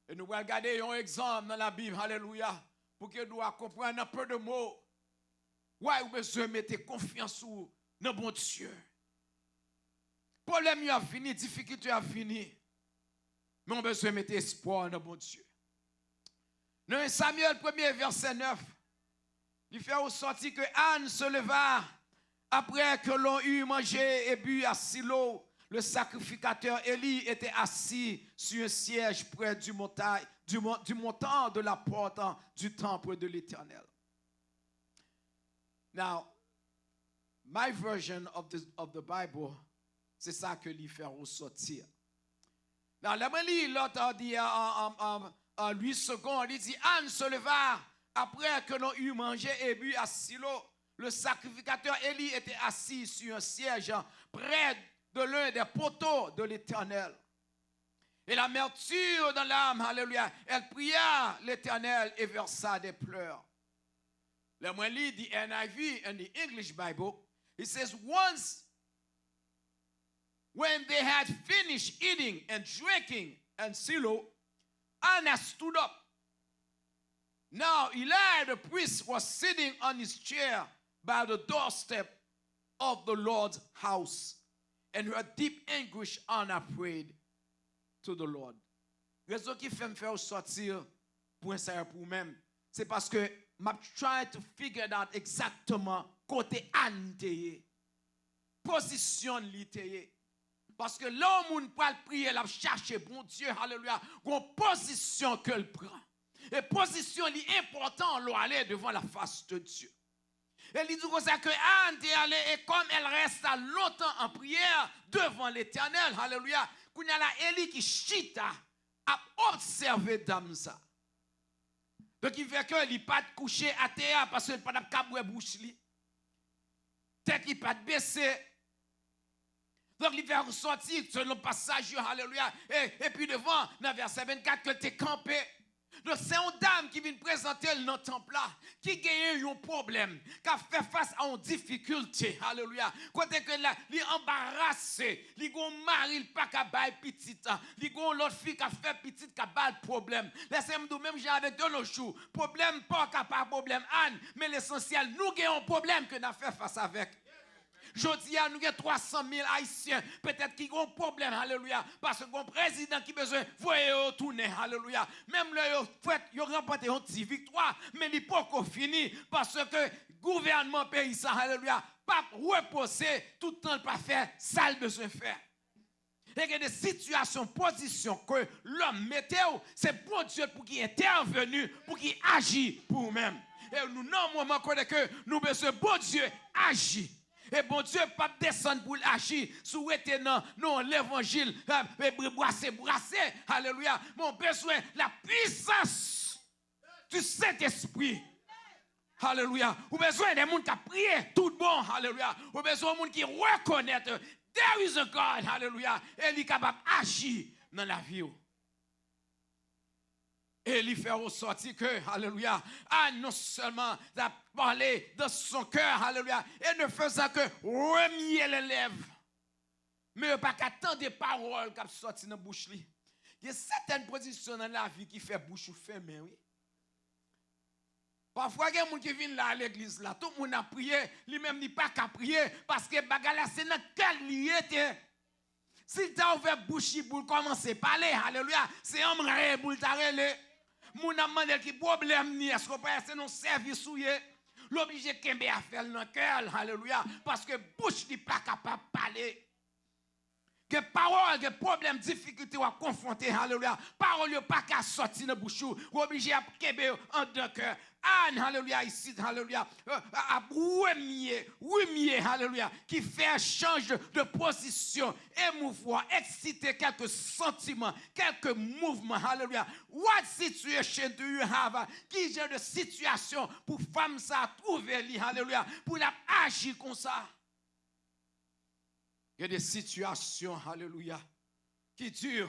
E nou pral gade yon egzanp nan Labib, alelouya, pou ke nou a konprann an pe de mo. Why ou bezwen mete konfyans ou nan Bondye? Pwoblèm yo ap vini, difikilte ap vini, men ou bezwen mete espwa w nan Bondye. Nan en Samyèl premye vèsè nèf, li fè ressortir que Anne se leva après que l'on eut mangé et bu à Silo. Le sacrificateur Élie était assis sur un siège près du montagne, du mon- du montant de la porte du temple de l'Éternel. Now, my version of the, of the Bible, se sa ke li fè resòti. Nan, lè mwen li lòt, euh, di, euh, euh, euh, euh, Louis Segond, li di, Anne se leva après que l'on eut mangé et bu à Silo. Le sacrificateur Élie était assis sur un siège près de l'un des poteaux de l'Éternel. Et l'amertume dans l'âme, alelouya, elle pria l'Éternel et versa des pleurs. Lè mwen li the N I V and the English Bible, it says, once when they had finished eating and drinking in Shiloh, Anna stood up. Now Eli the priest was sitting on his chair by the doorstep of the Lord's house. In her deep anguish, Anna prayed to the Lord. Rezon ki fè m fè w sòti pwen sa yo pou ou menm, se paske m ap try to figure it out egzakteman kote Ann te ye, pozisyon li te ye. Paske lè yon moun pral priye, l ap chache Bondye, alelouya, gon pozisyon ke l pran. E pozisyon li enpòtan lè w ale devan la fas de Dye. E li di konsa ke Ann te ale, et comme elle resta longtemps en prière devant l'Éternel, alelouya. Kounye a la, Eli ki chita ap obsève dam sa. Donk, ki fè ke li pa t kouche atè a, paske li pa t ap kab wè bouch li. Tèt li pa t bese. Donk, li fè resòti, selon pasaj yo, alelouya. E, epi devan, nan vèsè vennkat, ke l te kanpe. Donk, se yon dam ki vin prezante l nan tanp la, ki genyen yon pwoblèm, k ap fè fas a yon difikilte, alelouya. Kote ke la, li anbarase, li gon mari, l pa ka bay pitit, li gon lòt fi k ap fè pitit, k ap ba l pwoblèm. Lè se m di w, menm jan avèk de nos jours, pwoblèm pa w ka pa pwoblèm Ann, men lesansyèl, nou gen yon pwoblèm ke n ap fè fas avèk. Jodi a, nou gen twa san mil Ayisyen, petèt ki gen yon pwoblèm, alelouya, paske gen yon prezidan ki bezwen voye yo tounen, alelouya. Menm lè yo fèt, yo ranpòte yon ti viktwa, men li poko fini, paske gouvènman peyi sa, alelouya, p ap repoze toutan l pa fè sa l bezwen fè. E gen de sitiyasyon, pozisyon ke lòm mete w, se Bondye pou ki entèveni, pou ki aji pou ou menm. E nou nan moman kote ke nou bezwen Bondye aji. E Bondye p ap desann pou l aji si w rete nan, nan levanjil, e, e, brase, brase, alelouya. Men w bezwen la puissance du Saint-Esprit. Alelouya. Ou bezwen de moun k ap priye tout bon. Alelouya. Ou bezwen yon moun ki rekonèt there is a God. Alelouya. E li kapab aji nan lavi w. E li fè resòti ke, alelouya, Ann non sèlman t ap pale de son kè, alelouya, e ne faisant que remuer les lèvres. Men yo pa ka tande pawòl k ap sòti nan bouch li. Gen sètèn pozisyon nan lavi ki fè bouch ou fèmen, wi. Pafwa gen moun ki vin la legliz la, tout moun ap priye, li menm li pa ka priye, paske bagay la se nan kè l li rete. Si l ta ouvè bouch li pou l kòmanse pale, alelouya, se anmre pou l ta rele. Moun ap mande l ki pwoblèm li, èske w pa se nan sèvis ou ye? L oblije kenbe afè l nan kè l, alelouya, paske bouch li pa kapab pale. Gen pawòl, gen pwoblèm, difikilte w ap konfwonte, alelouya. Pawòl yo pa ka sòti nan bouch ou, ou oblije ap kenbe yo anndan kè. Ann, alelouya, isit, alelouya, euh, ap remye, remye, alelouya, ki fè chanj de pozisyon, emouvwa, eksite kèlke santiman, kèlke mouvman, alelouya. What situation do you have? Ki jan de sitiyasyon pou fanm sa a twouve li, alelouya, pou l ap aji konsa? Gen de sitiyasyon, alelouya, ki di,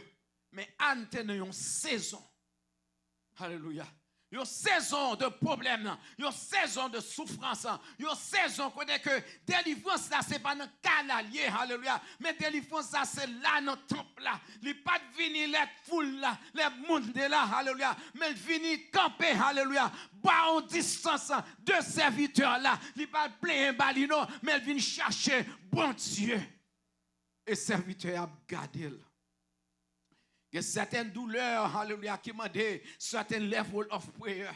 men Ann te nan yon sezon, alelouya, yon sezon de pwoblèm, yon sezon de soufrans, yon sezon kote ke delivrans la se pa nan kay la l ye, alelouya, men delivrans la se la nan tanp la. Li pa t vini lè foul la, lè moun te la, alelouya, men l vini kanpe, alelouya, ba yon distans de sèvitè la. Li pa al plenyen ba li non, men l vin chache Bondye. E sèvitè a ap gade l. Gen sètèn doulè, alelouya, ki mande certain level of prayer.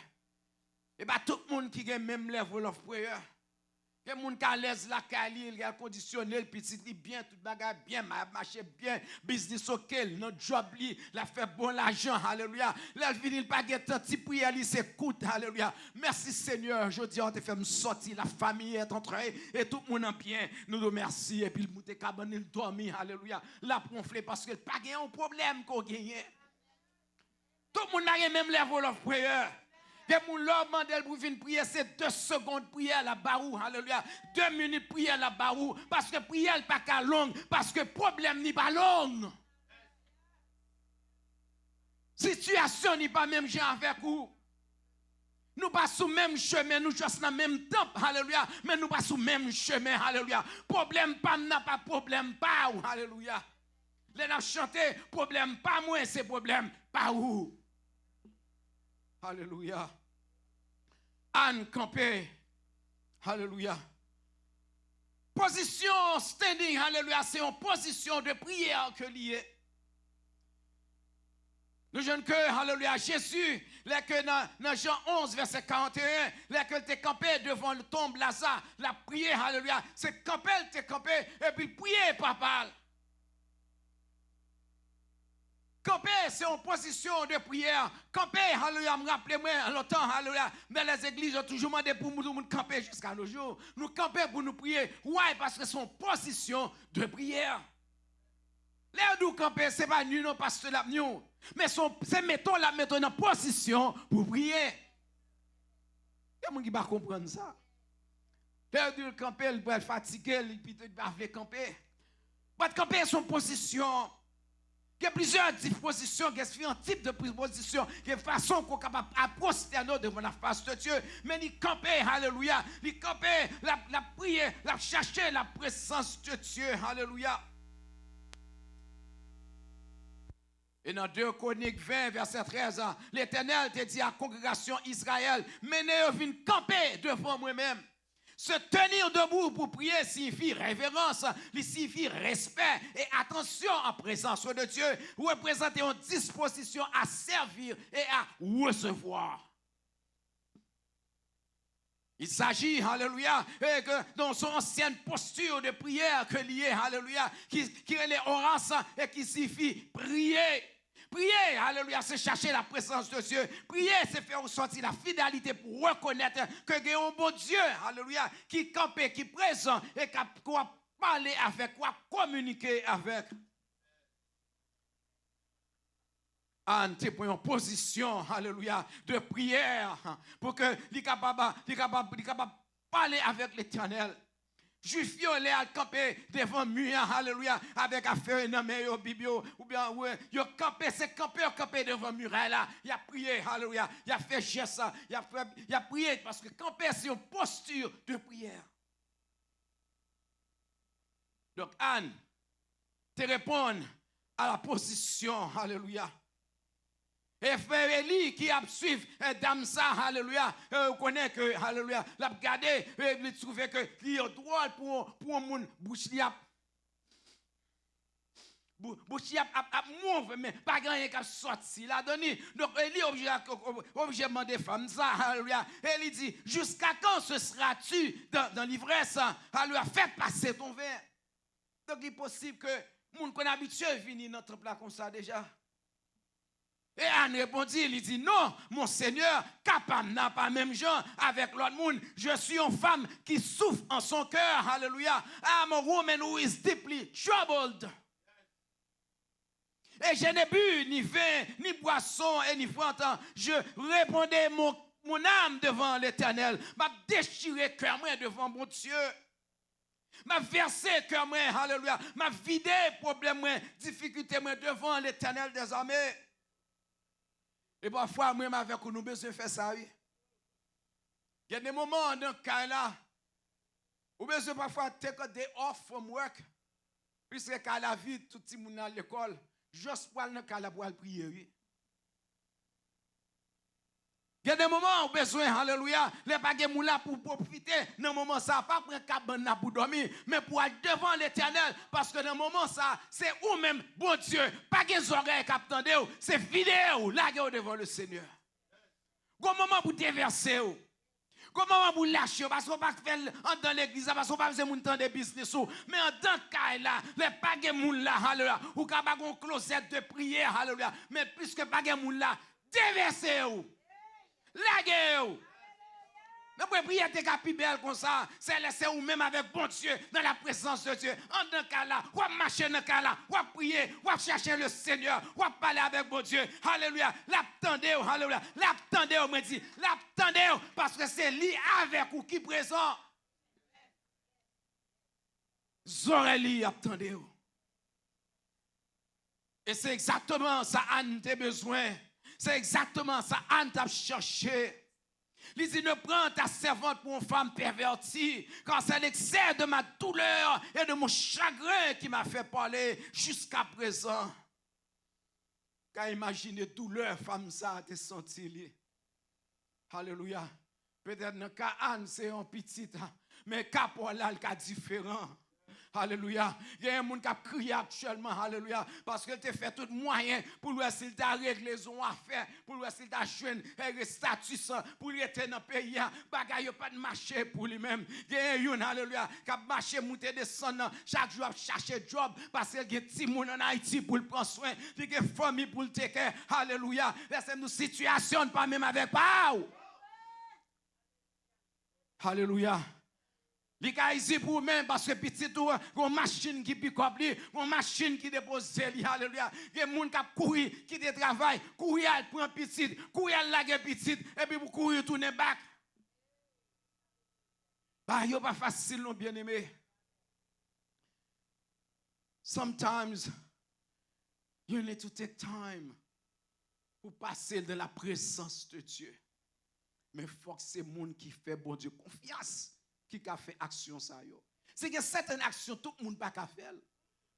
E pa tout moun ki gen menm level of prayer. Gen moun k alèz lakay li, l gen kondisyone l, pitit li byen, tout bagay byen, ap mache byen, biznis oke, l nan djòb li, l ap fè bon lajan, alelouya. Lè l vini, l pa gen tan, ti priyè li se kout, alelouya. Mèsi Senyè, jodi a w te fè m sòti, la famille est entrée, e tout moun an byen, nou di w mèsi, epi l moute kabann li, l dòmi, alelouya. L ap wonfle paske l pa gen yon pwoblèm ke w genyen. Tout moun pa gen menm level of prayer. Gen moun lè w mande l pou vin priye, se de segonn priyè l ap ba ou, alelouya. De minit priyè l ap ba ou, paske priyè l pa ka long, paske pwoblèm li pa long. Sitiyasyon li pa menm jan avèk ou. Nou pa sou menm chemen, nou just nan menm tanp, alelouya, men nou pa sou menm chemen, alelouya. Pwoblèm pa m nan pa pwoblèm pa ou, alelouya. Lè n ap chante, pwoblèm pa mwen, se pwoblèm pa ou. Alelouya. Ann kanpe. Alelouya. Pozisyon standing, alelouya, se yon pozisyon de priyè ke li ye. Nou jwenn ke, alelouya, Jezi, lè ke nan, nan Jan onz, vèsè karanteyen, lè ke l te kanpe devan tonb Laza, l ap priye, alelouya, se kanpe l te kanpe, epi l priye Papa l. Kanpe, se yon pozisyon de priyè. Kanpe, alelouya, m raple mwen, lontan, alelouya, men lèzegliz yo toujou mande pou moun, moun kanpe jiska no jou. Nou kanpe pou nou priye. Why? Paske se yon pozisyon de priyè. Lè yo di w kanpe, se pa ni non pastè l ap ni w. Men se yon, se mete w l ap mete w nan pozisyon pou w priye. Gen moun ki pa konprann sa. Lè yo di l kanpe, li pral fatige, li pito li pa vle kanpe. Bat kanpe se yon pozisyon. Gen plizyè tip pozisyon, gen diferan tip de pozisyon. Gen fason ke w kapab apwostène w devan la fas de Dye. Men li kanpe, alelouya. Li kanpe, l ap, l ap priye, l ap chache la prezans de Dye, alelouya. E nan de Kwonik ven, vèsè trèz, Letènèl te di a kongregasyon Izrayèl, mennen yo vin kanpe devan mwen menm. Se tenir debout pou priye siyifi reverans, li siyifi respè e atansyon an prezans de Dye, reprezante yon dispozisyon à servir et à recevoir. Il s'agit, alelouya, e ke, donk, se yon ansyen posti de priyè ke li ye, alelouya, ki, ki rele oras e ki siyifi priye. Priye, alelouya, se chache la prezans de Dye. Priye, se fè w sòti la finalite pou rekonèt ke gen yon Bondye, alelouya, ki kanpe, ki prezan e k ap, k w ap pale avèk, w ap kominike avèk. Ann te pran yon pozisyon, alelouya, de priyè, pou ke li kapab, li kapab, li kapab pale avèk Letènèl. Jwif yo, lè y al kanpe devan mi an, alelouya, avèk afè yo nan men yo, Bib yo, oubyen, wi, yo kanpe, se kanpe yo kanpe devan miray la. Y ap priye, alelouya, y ap fè jès, y ap fè, y ap priye, paske kanpe se yon posti de priyè. Donk, Ann te reponn a la pozisyon, alelouya. E frè Eli ki ap swiv, e, dam sa, alelouya, e, ou konnen ke, alelouya, l ap gade, e, li twouve ke li dwòl pou, pou yon moun, bouch li ap, Bou- Bouch li ap, ap, ap move, men pa gen anyen k ap sòti ladan li. Donk, Eli oblije, oblije mande fanm sa, alelouya. E li di, jusqu'à quand seras-tu dans, dans l'ivresse? Alelouya, fais passer ton verre. Donk, li posib ke moun konn abitye vini nan tanp la konsa deja. E Ann repondi, li di, non, mon Senyè, ka pa m nan pa menm jan avèk lòt moun. Je suis une femme qui souffre en son cœur. Hallelujah. I am a woman who is deeply troubled. Et je n'ai bu ni vin, ni boisson, et ni vente. Je répandrai mon, mon âme devant l'Éternel. M ap dechire kè mwen devan Bondye. M ap vèse kè mwen, alelouya. M ap vide pwoblèm mwen, difikilte mwen devan Letènèl dèzame. E pafwa, mwen menm avèk ou, nou bezwen fè sa, wi. Gen de moman nan kay la, ou bezwen pafwa take a day off from work. Piske kay la vid, tout timoun nan al lekòl. Jis pou al nan kay la pou al priye, wi. Gen de moman ou bezwen, alelouya, lè pa gen moun la pou pwofite nan moman sa, pa pran kabann nan pou dòmi, men pou al devan Letènèl, paske nan moman sa, se ou menm, Bondye, pa gen zòrèy k ap tande w, se vide w, lage w devan Lesenyè. Gon moman pou devèse w. Gon moman pou lache w, paske w pa fè l anndan legliz la, paske w pa bezwen moun tande biznis ou. Men anndan kay la, lè pa gen moun la, alelouya, ou ka ba gon klozèt de priyè, alelouya. Men piske pa gen moun la, devèse w. Lage w. Nan mwen, priyè te ka pi bèl konsa. Se lè se ou menm avèk Bondye, dans la présence de Dieu. Anndan kay la, w ap mache nan kay la, w ap priye, w ap chèche Lesenyè, w ap pale avèk Bondye. Alelouya. L ap tande w, alelouya. L ap tande w, mwen di, l ap tande w, paske se li avèk ou ki prezan. Zòrèy li ap tande w. E se egzakteman sa Ann te bezwen. Se egzakteman sa Ann t ap chèche. Li di, ne prends ta servante pour une femme pervertie, car c'est l'excès de ma douleur et de mon chagrin qui m'a fait parler jusqu'à présent. Ka imajine doulè fanm sa a te santi li. Alelouya. Petèt nan ka Ann se yon pitit, men ka pa w la, l ka diferan. Alelouya. Gen yon moun k ap kriye aktyèlman, alelouya, paske l te fè tout mwayen pou l wè si l ta regle yon afè, pou l wè si l ta jwenn, eh, estati sa, pou l rete nan peyi a. Bagay yo pa t mache pou li menm. Gen youn, alelouya, k ap mache moute desann nan, chak jou ap chache djòb, paske l gen timoun ann Ayiti pou l pran swen, li gen fanmi pou l take care. Alelouya. Lèse m di w, sitiyasyon n pa menm avèk pa w. Alelouya. Li ka izi pou ou menm, paske pitit ou, gon machin ki pikòp li, gon machin ki depoze li, alelouya. Gen moun k ap kouri, kite travay, kouri al pran pitit, kouri al lage pitit, epi pou kouri tounen bak. Bagay yo pa fasil non, byeneme. Sometimes, you need to take time pou pase dans la présence de Dieu. Men fòk se moun ki fè Bondye konfyans ki ka fè aksyon sa yo. Se gen sèten aksyon tout moun pa ka fè l.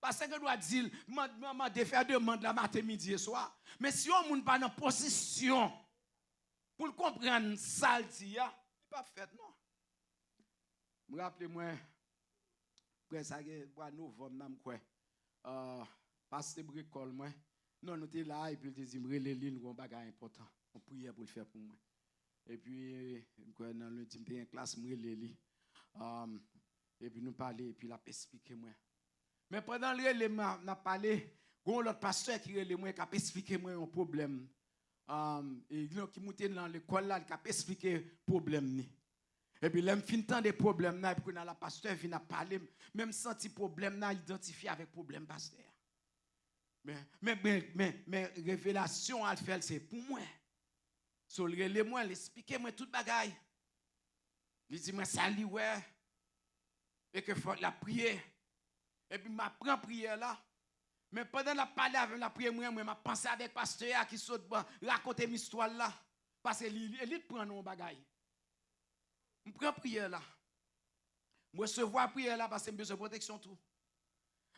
Pastè gen dwa di l, man- man- mande fè demann la maten, midi e swa. Men si yon moun pa nan pozisyon pou l konprann sa l di a, li p ap fèt non. M raple mwen, prè sa gen mwa novanm nan, m kwè. Ah, pastè Brekòl mwen. Non, nou te la, epi l te di m rele li, l gen yon bagay enpòtan, yon priyè pou l fè pou mwen. Epi, m kwè nan lendi, m te gen klas, m rele li. Um, epi nou pale, epi l ap esplike mwen. Men pandan l rele m, n ap pale, gen yon lòt pastè ki rele mwen, k ap esplike mwen yon pwoblèm. Um, e, non, ki moute nan lekòl la, li k ap esplike pwoblèm ni. Epi lè m fin tande pwoblèm nan, epi kounye a la pastè vin ap pale m, men m santi pwoblèm nan idantifye avèk pwoblèm pastè a. Men, men, men, men, men revelasyon al fè l se pou mwen. So, l rele mwen, l esplike mwen tout bagay. Li di mwen sa li wè, e ke fòk l ap priye. Epi m ap pran priyè la. Men pandan l ap pale avè m, l ap priye, mwen, mwen, m ap panse avèk pastè a ki sot ban, rakonte m istwa l la. Paske li, li, li t pran nan yon bagay. M pran priyè la. M resevwa priyè la paske m bezwen pwoteksyon tou.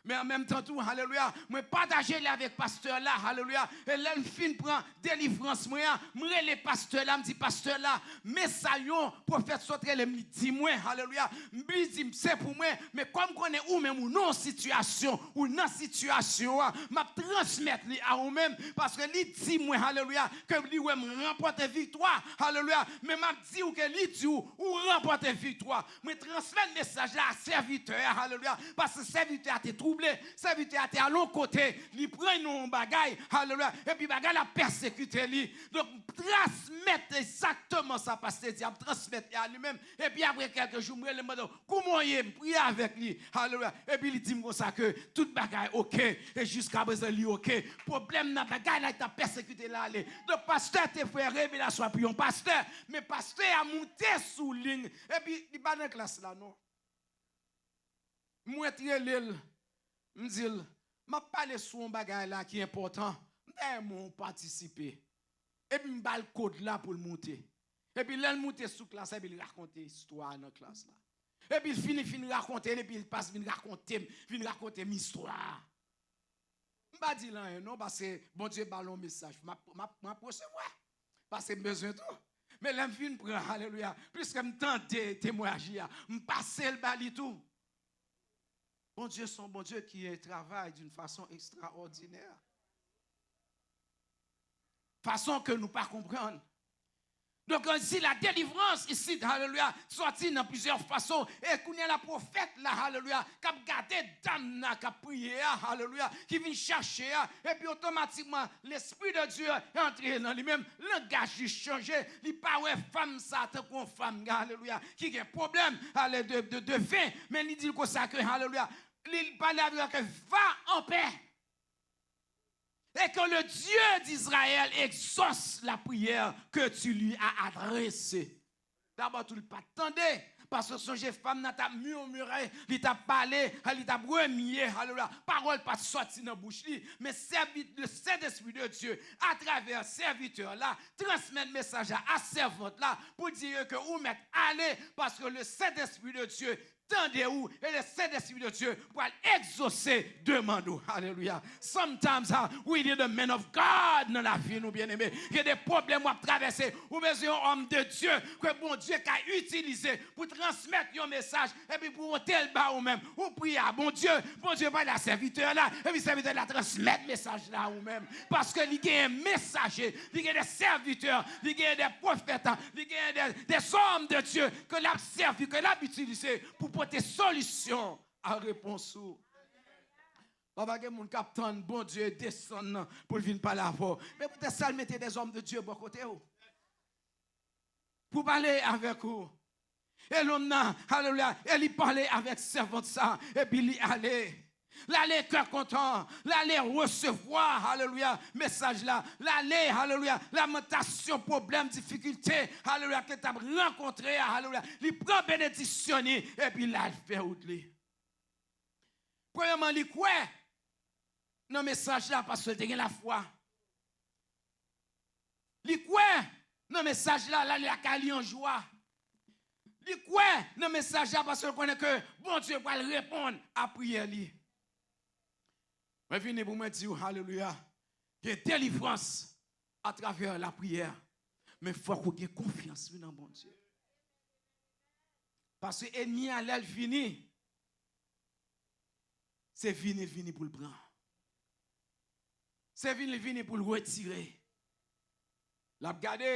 Men an menm tan tou, alelouya, mwen pataje li avèk pastè la, alelouya. E lè m fin pran delivrans mwen an, m rele pastè la, m di, pastè la, men sa yon pwofèt sot rele m, li di mwen, alelouya. M li di m se pou mwen, men kòm konnen ou menm ou nan yon sitiyasyon, ou nan sitiyasyon an, m ap transmèt li a ou menm, paske li di mwen, alelouya, ke li wè m ranpòte viktwa, alelouya. Men m ap di w ke li di w, ou ranpòte viktwa. Mwen transmèt mesaj la a sèvitè a, alelouya, paske sèvitè a te twouble, sèvitè a te al yon kote, li pran nan yon bagay, alelouya, epi bagay la pèsekite li. Donk, m transmèt egzakteman sa pastè di a, m transmèt li a li menm, epi apre kèlke jou, m rele, m mande, kouman w ye? M priye avèk li, alelouya, epi li di m konsa ke tout bagay oke, e jiskaprezan li oke. Pwoblèm nan, bagay la ki t ap pèsekite l ale. Donk, pastè te fè revelasyon pou yon pastè, men pastè a moute sou liy, epi li pa nan klas la, non. Mwen t rele l, m di l, m ap pale sou yon bagay la ki enpòtan, m ta renmen w patisipe. Epi m ba l kòd la pou l moute. Epi lè l moute sou klas la, epi l rakonte istwa a nan klas la. Epi l fini fin rakonte l, epi l pas vin rakonte m, vin rakonte m istwa a. M pa di l anyen non, paske Bondye ba l yon mesaj. M ap, m ap, m ap resevwa. Paske m bezwen tou. Men lè m fin pran, alelouya, piske m tande temwayaj li a, m pase l ba li tou. Bondye se yon Bondye ki travay d'une façon extraordinaire. Fason ke nou pa konprann. Donk, ansi la delivrans isit, alelouya, sòti nan plizyè fason. E kounye a la, pwofèt la, alelouya, k ap gade dam nan k ap priye a, alelouya, ki vin chache a. Epi otomatikman, Lespri de Dye antre nan li menm. Langaj li chanje. Li pa wè fanm sa tankou yon fanm, alelouya, ki gen pwoblèm, ale de, de, de ven. Men li di l konsa ke, alelouya, li pale avè l ke va an pè. Et que le Dieu d'Israël exauce la prière que tu lui as adressée. Dabò tou, li pa t tande, paske sonje fanm nan t ap mimire, li t ap pale, li t ap remye, alelouya. Pawòl pa t sòti nan bouch li, men sèvi, le Saint-Esprit de Dieu, atravè sèvitè la, transmèt mesaj la a sèvant la, pou di yo ke ou mèt ale, paske le Saint-Esprit de Dieu tande ou, e le Saint-Esprit de Dieu pral egzose demann ou. Alelouya. Sometimes, ah, we need a man of God nan lavi nou, byeneme. Gen de pwoblèm w ap travèse, ou bezwen yon homme de Dieu ke Bondye ka itilize pou transmèt yon mesaj, epi pou pote l ba ou menm. Ou priye a Bondye, Bondye pale a sèvitè la, epi sèvitè la transmèt mesaj la a ou menm. Paske li genyen mesaje, li genyen de sèvitè, li genyen de pwofèt, li genyen de, des hommes de Dieu ke l ap sèvi, ke l ap itilize pou pote solisyon a repons ou. Papa, gen moun k ap tann Bondye desann nan pou l vin pale avè w. Men poutèt sa, l mete des hommes de Dieu bò kote w pou pale avèk ou. E lòm nan, alelouya, e li pale avèk sèvant sa, epi li ale. L ale kè kontan, l ale resevwa, alelouya, mesaj la. L ale, alelouya, lamantasyon, pwoblèm, difikilte, alelouya, ke l t ap rankontre a, alelouya. Li pran benediksyon li, epi l al fè wout li. Premyèman, li kwè nan mesaj la paske l te gen lafwa. Li kwè nan mesaj la, l ale lakay li an jwa. Li kwè nan mesaj la paske l konnen ke Bondye pral reponn a priyè li. Mwen vini pou mwen di w, alelouya, gen delivrans atravè lapriyè. Men fòk ou gen konfyans, wi, nan Bondye. Paske ènmi a, lè l vini, se vini l vini pou l pran. Se vini l vini pou l retire. L ap gade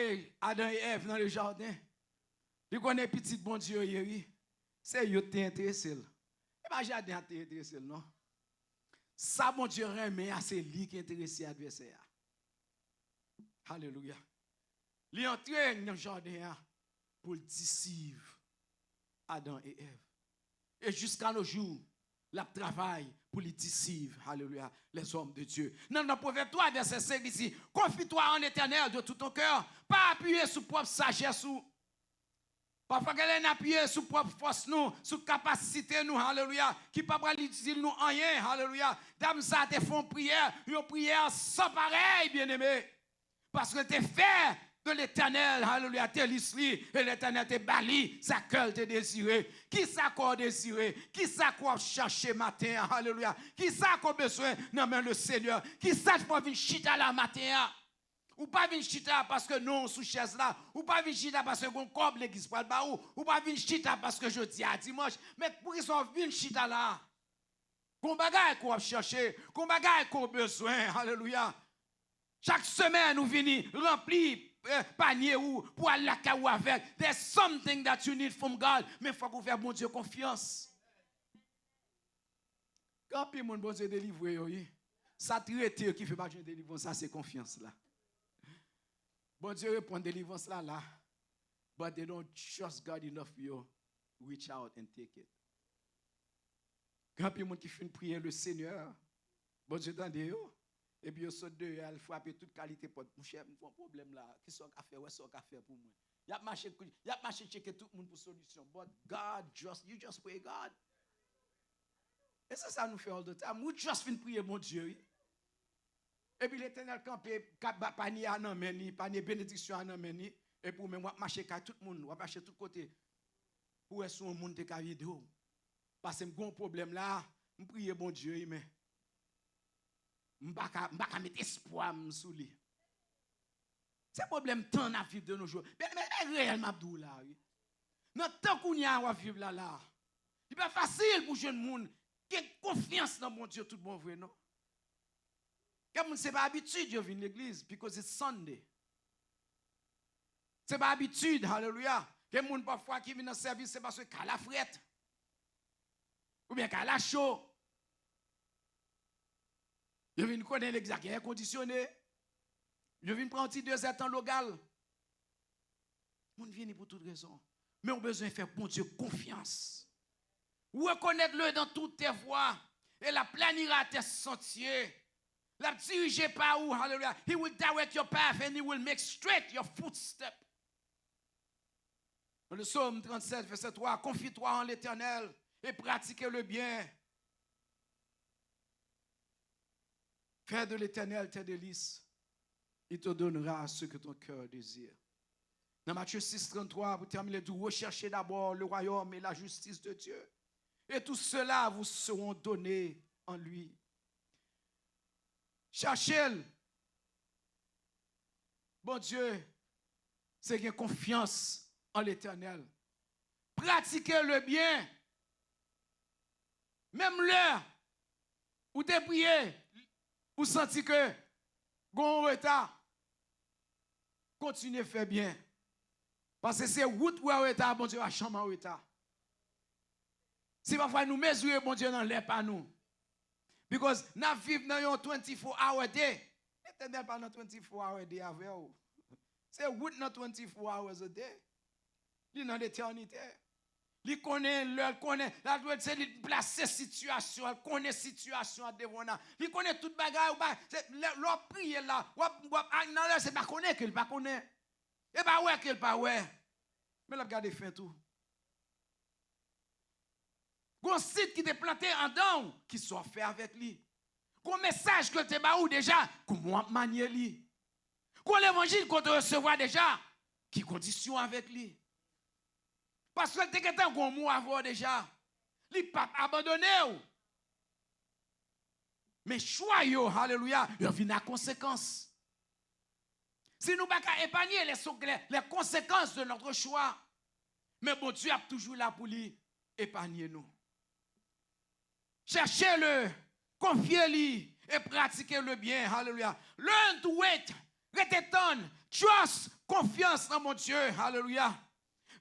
Adan e Èv nan le jaden. Li konnen pitit Bondye yo ye, wi. Se yo k te enterese l. E pa jaden an k te enterese l, non. Sa Bondye renmen a, se li ki enterese advèsè a. Alelouya. Li antre nan jaden an pou l deceive Adan e Èv. E jiska no jou, l ap travay pou li deceive, alelouya, les hommes de Dieu. Nan, nan Pwovèb twa, vèsè senk, li di, confie-toi en l'Éternel de tout ton cœur. Pa apiye sou pwòp sajès ou. Pafwa, gen lè n apiye sou pwòp fòs nou, sou kapasite nou, alelouya, ki pa pral itil nou anyen, alelouya. Dam sa a te fè yon priyè, yon priyè san parèy, byeneme. Paske l te fè de Letènèl, alelouya, te lis li, e Letènèl te ba li sa kè l te dezire. Kisa kò w dezire? Kisa kò w ap chache maten an? Alelouya. Kisa kò w bezwen nan men Lesenyè? Kisa k fè w vin chita la maten an? Ou pa vin chita paske non w sou chèz la. Ou pa vin chita paske gon kòb legliz pral ba ou. Ou pa vin chita paske jodi a dimanch. Men poukisa w vin chita la? Gon bagay ke w ap chache, gon bagay ke w bezwen. Alelouya. Chak semèn ou vini ranpli, eh, panye ou pou al lakay ou avèk. There's something that you need from God. Men fòk ou fè Bondye konfyans. Gen anpil moun Bondye delivre yo, wi. Sa t rete yo ki fè pa jwenn delivrans la, se konfyans la. Bondye reponn delivrans la la, but they don't trust God enough pou yo reach out and take it. Gen anpil moun ki fin priye Lesenyè, Bondye tande yo, epi yo sot deyò, al frape tout kalite pòt. Monchè, m gen yon pwoblèm la. Kisa w ka fè? Wè sa w ka fè pou mwen. Y ap mache, y ap mache tcheke tout moun pou solisyon. But God, just, you just pray God. E se sa nou fè all the time. Ou just fin priye Bondye, wi. Epi Letènèl kanpe, k ap ba panye a nan men li, panye benediksyon an nan men li. Epi ou menm, w ap mache kay tout moun, w ap mache tout kote. Pou wè si yon moun te ka ede w. Paske m gen yon pwoblèm la, m priye Bondye, wi, men m pa ka, m pa ka met espwa m sou li. Se pwoblèm tan n ap viv de nos jours. Men, men, men reyèl m ap di w la, wi. Nan tan kounye a w ap viv la, la, li pa fasil pou jwenn moun ki gen konfyans nan Bondye tout bon vre, non. Gen moun, se pa abitid yo vin legliz, because it's Sunday. Se pa abitid, alelouya. Gen moun pafwa ki vin nan sèvis, se paske kay la frèt. Oubyen kay la cho. Yo vin konnen legliz la gen èkondisyone. Yo vin pran yon ti dezètan logal. Moun vini pou tout rezon. Men ou bezwen fè Bondye konfyans. Reconnaître-le dans toutes tes voies, et il aplanira tes sentiers. L ap dirije pa ou, hallelujah. He will direct your path and he will make straight your footstep. Dans le psaume trente-sept, verset trois, confie-toi en l'Éternel et pratique le bien. Fais de l'Éternel tes délices. Il te donnera ce que ton cœur désire. Dans Matthieu six trente-trois, pour terminer, il dit, recherchez d'abord le royaume et la justice de Dieu. Et tout cela vous seront donnés en lui. Chache l. Bondye, se gen konfyans an Letènèl. Pratike le byen. Menm lè ou te priye, ou santi ke gen yon reta, kontinye fè byen. Paske se wout ou an reta, Bondye pa janm an reta. Si pafwa nou mezire Bondye nan lè pa nou. Because n ap viv nan yon twenty-four hour day. Letènèl pa nan twenty-four hour day avè w. Se wout nan twenty-four hours a day. Li nan letènite. Li konnen lè, l konnen. La dwe se li k plase sitiyasyon an, l konnen sitiyasyon an devan w la. Li konnen tout bagay, ou pa, se, lè, lè w ap priye la, w ap, w ap, a, nan lè se pa konnen ke l pa konnen. E pa wè ke l pa wè. Men l ap gade fen tou. Gon sid ki te plante andan w, kisa w ap fè avèk li? Gon mesaj ke l te ba ou deja, kòman w ap manye li? Gon levanjil ke w te resevwa deja, ki kondisyon avèk li? Paske l te gentan gon mo avè w deja. Li p ap abandone w. Men chwa yo, halelouya, yo vin ak konsekans. Si nou pa ka epanye les, les, les conséquences de notre choix, men Bondye ap toujou la pou li epanye nou. Chèche le, konfye li e pratike le byen. Haleluya. Learn to wait. Rete tann. Trust. Konfyans nan Bondye. Haleluya.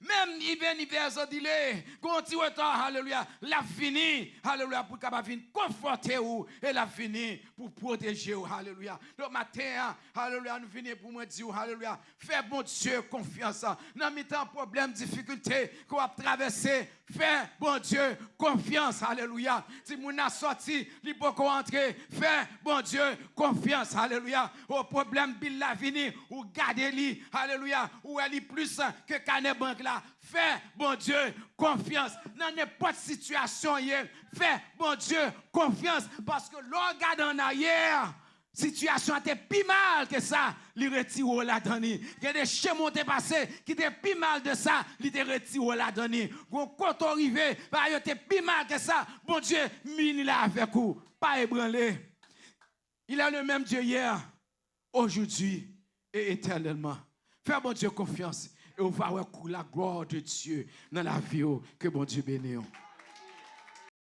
Menm even if there's a delay, gon ti reta, haleluya, l ap vini, haleluya, pou l kapab vin konfòte ou, e l ap vini pou pwoteje ou, haleluya. Donk, maten an, haleluya, nou vini pou mwen di w, haleluya, fè Bondye konfyans. Nan mitan pwoblèm, difikilte ke w ap travèse, fè Bondye konfyans. Alelouya. Timoun nan sòti, li poko antre. Fè Bondye konfyans. Alelouya. O, pwoblèm bil la vini, ou gade li. Alelouya. Ou wè li plis ke kanè bank la. Fè Bondye konfyans. Nan nenpòt sitiyasyon w ye, fè Bondye konfyans. Paske lè w gade annayè, Sitiyasyon an te pi mal ke sa, li retire w ladan li. Gen de chemen w te pase ki te pi mal de sa, li te retire w ladan li. Gon kote w rive, bagay yo te pi mal ke sa, Bondye vini la avèk ou. Pa ebranle. Il est le même Dieu hier, aujourd'hui et éternellement. Fè Bondye konfyans e ou va wè kou la gloire de Dieu nan lavi w. Ke Bondye beni w.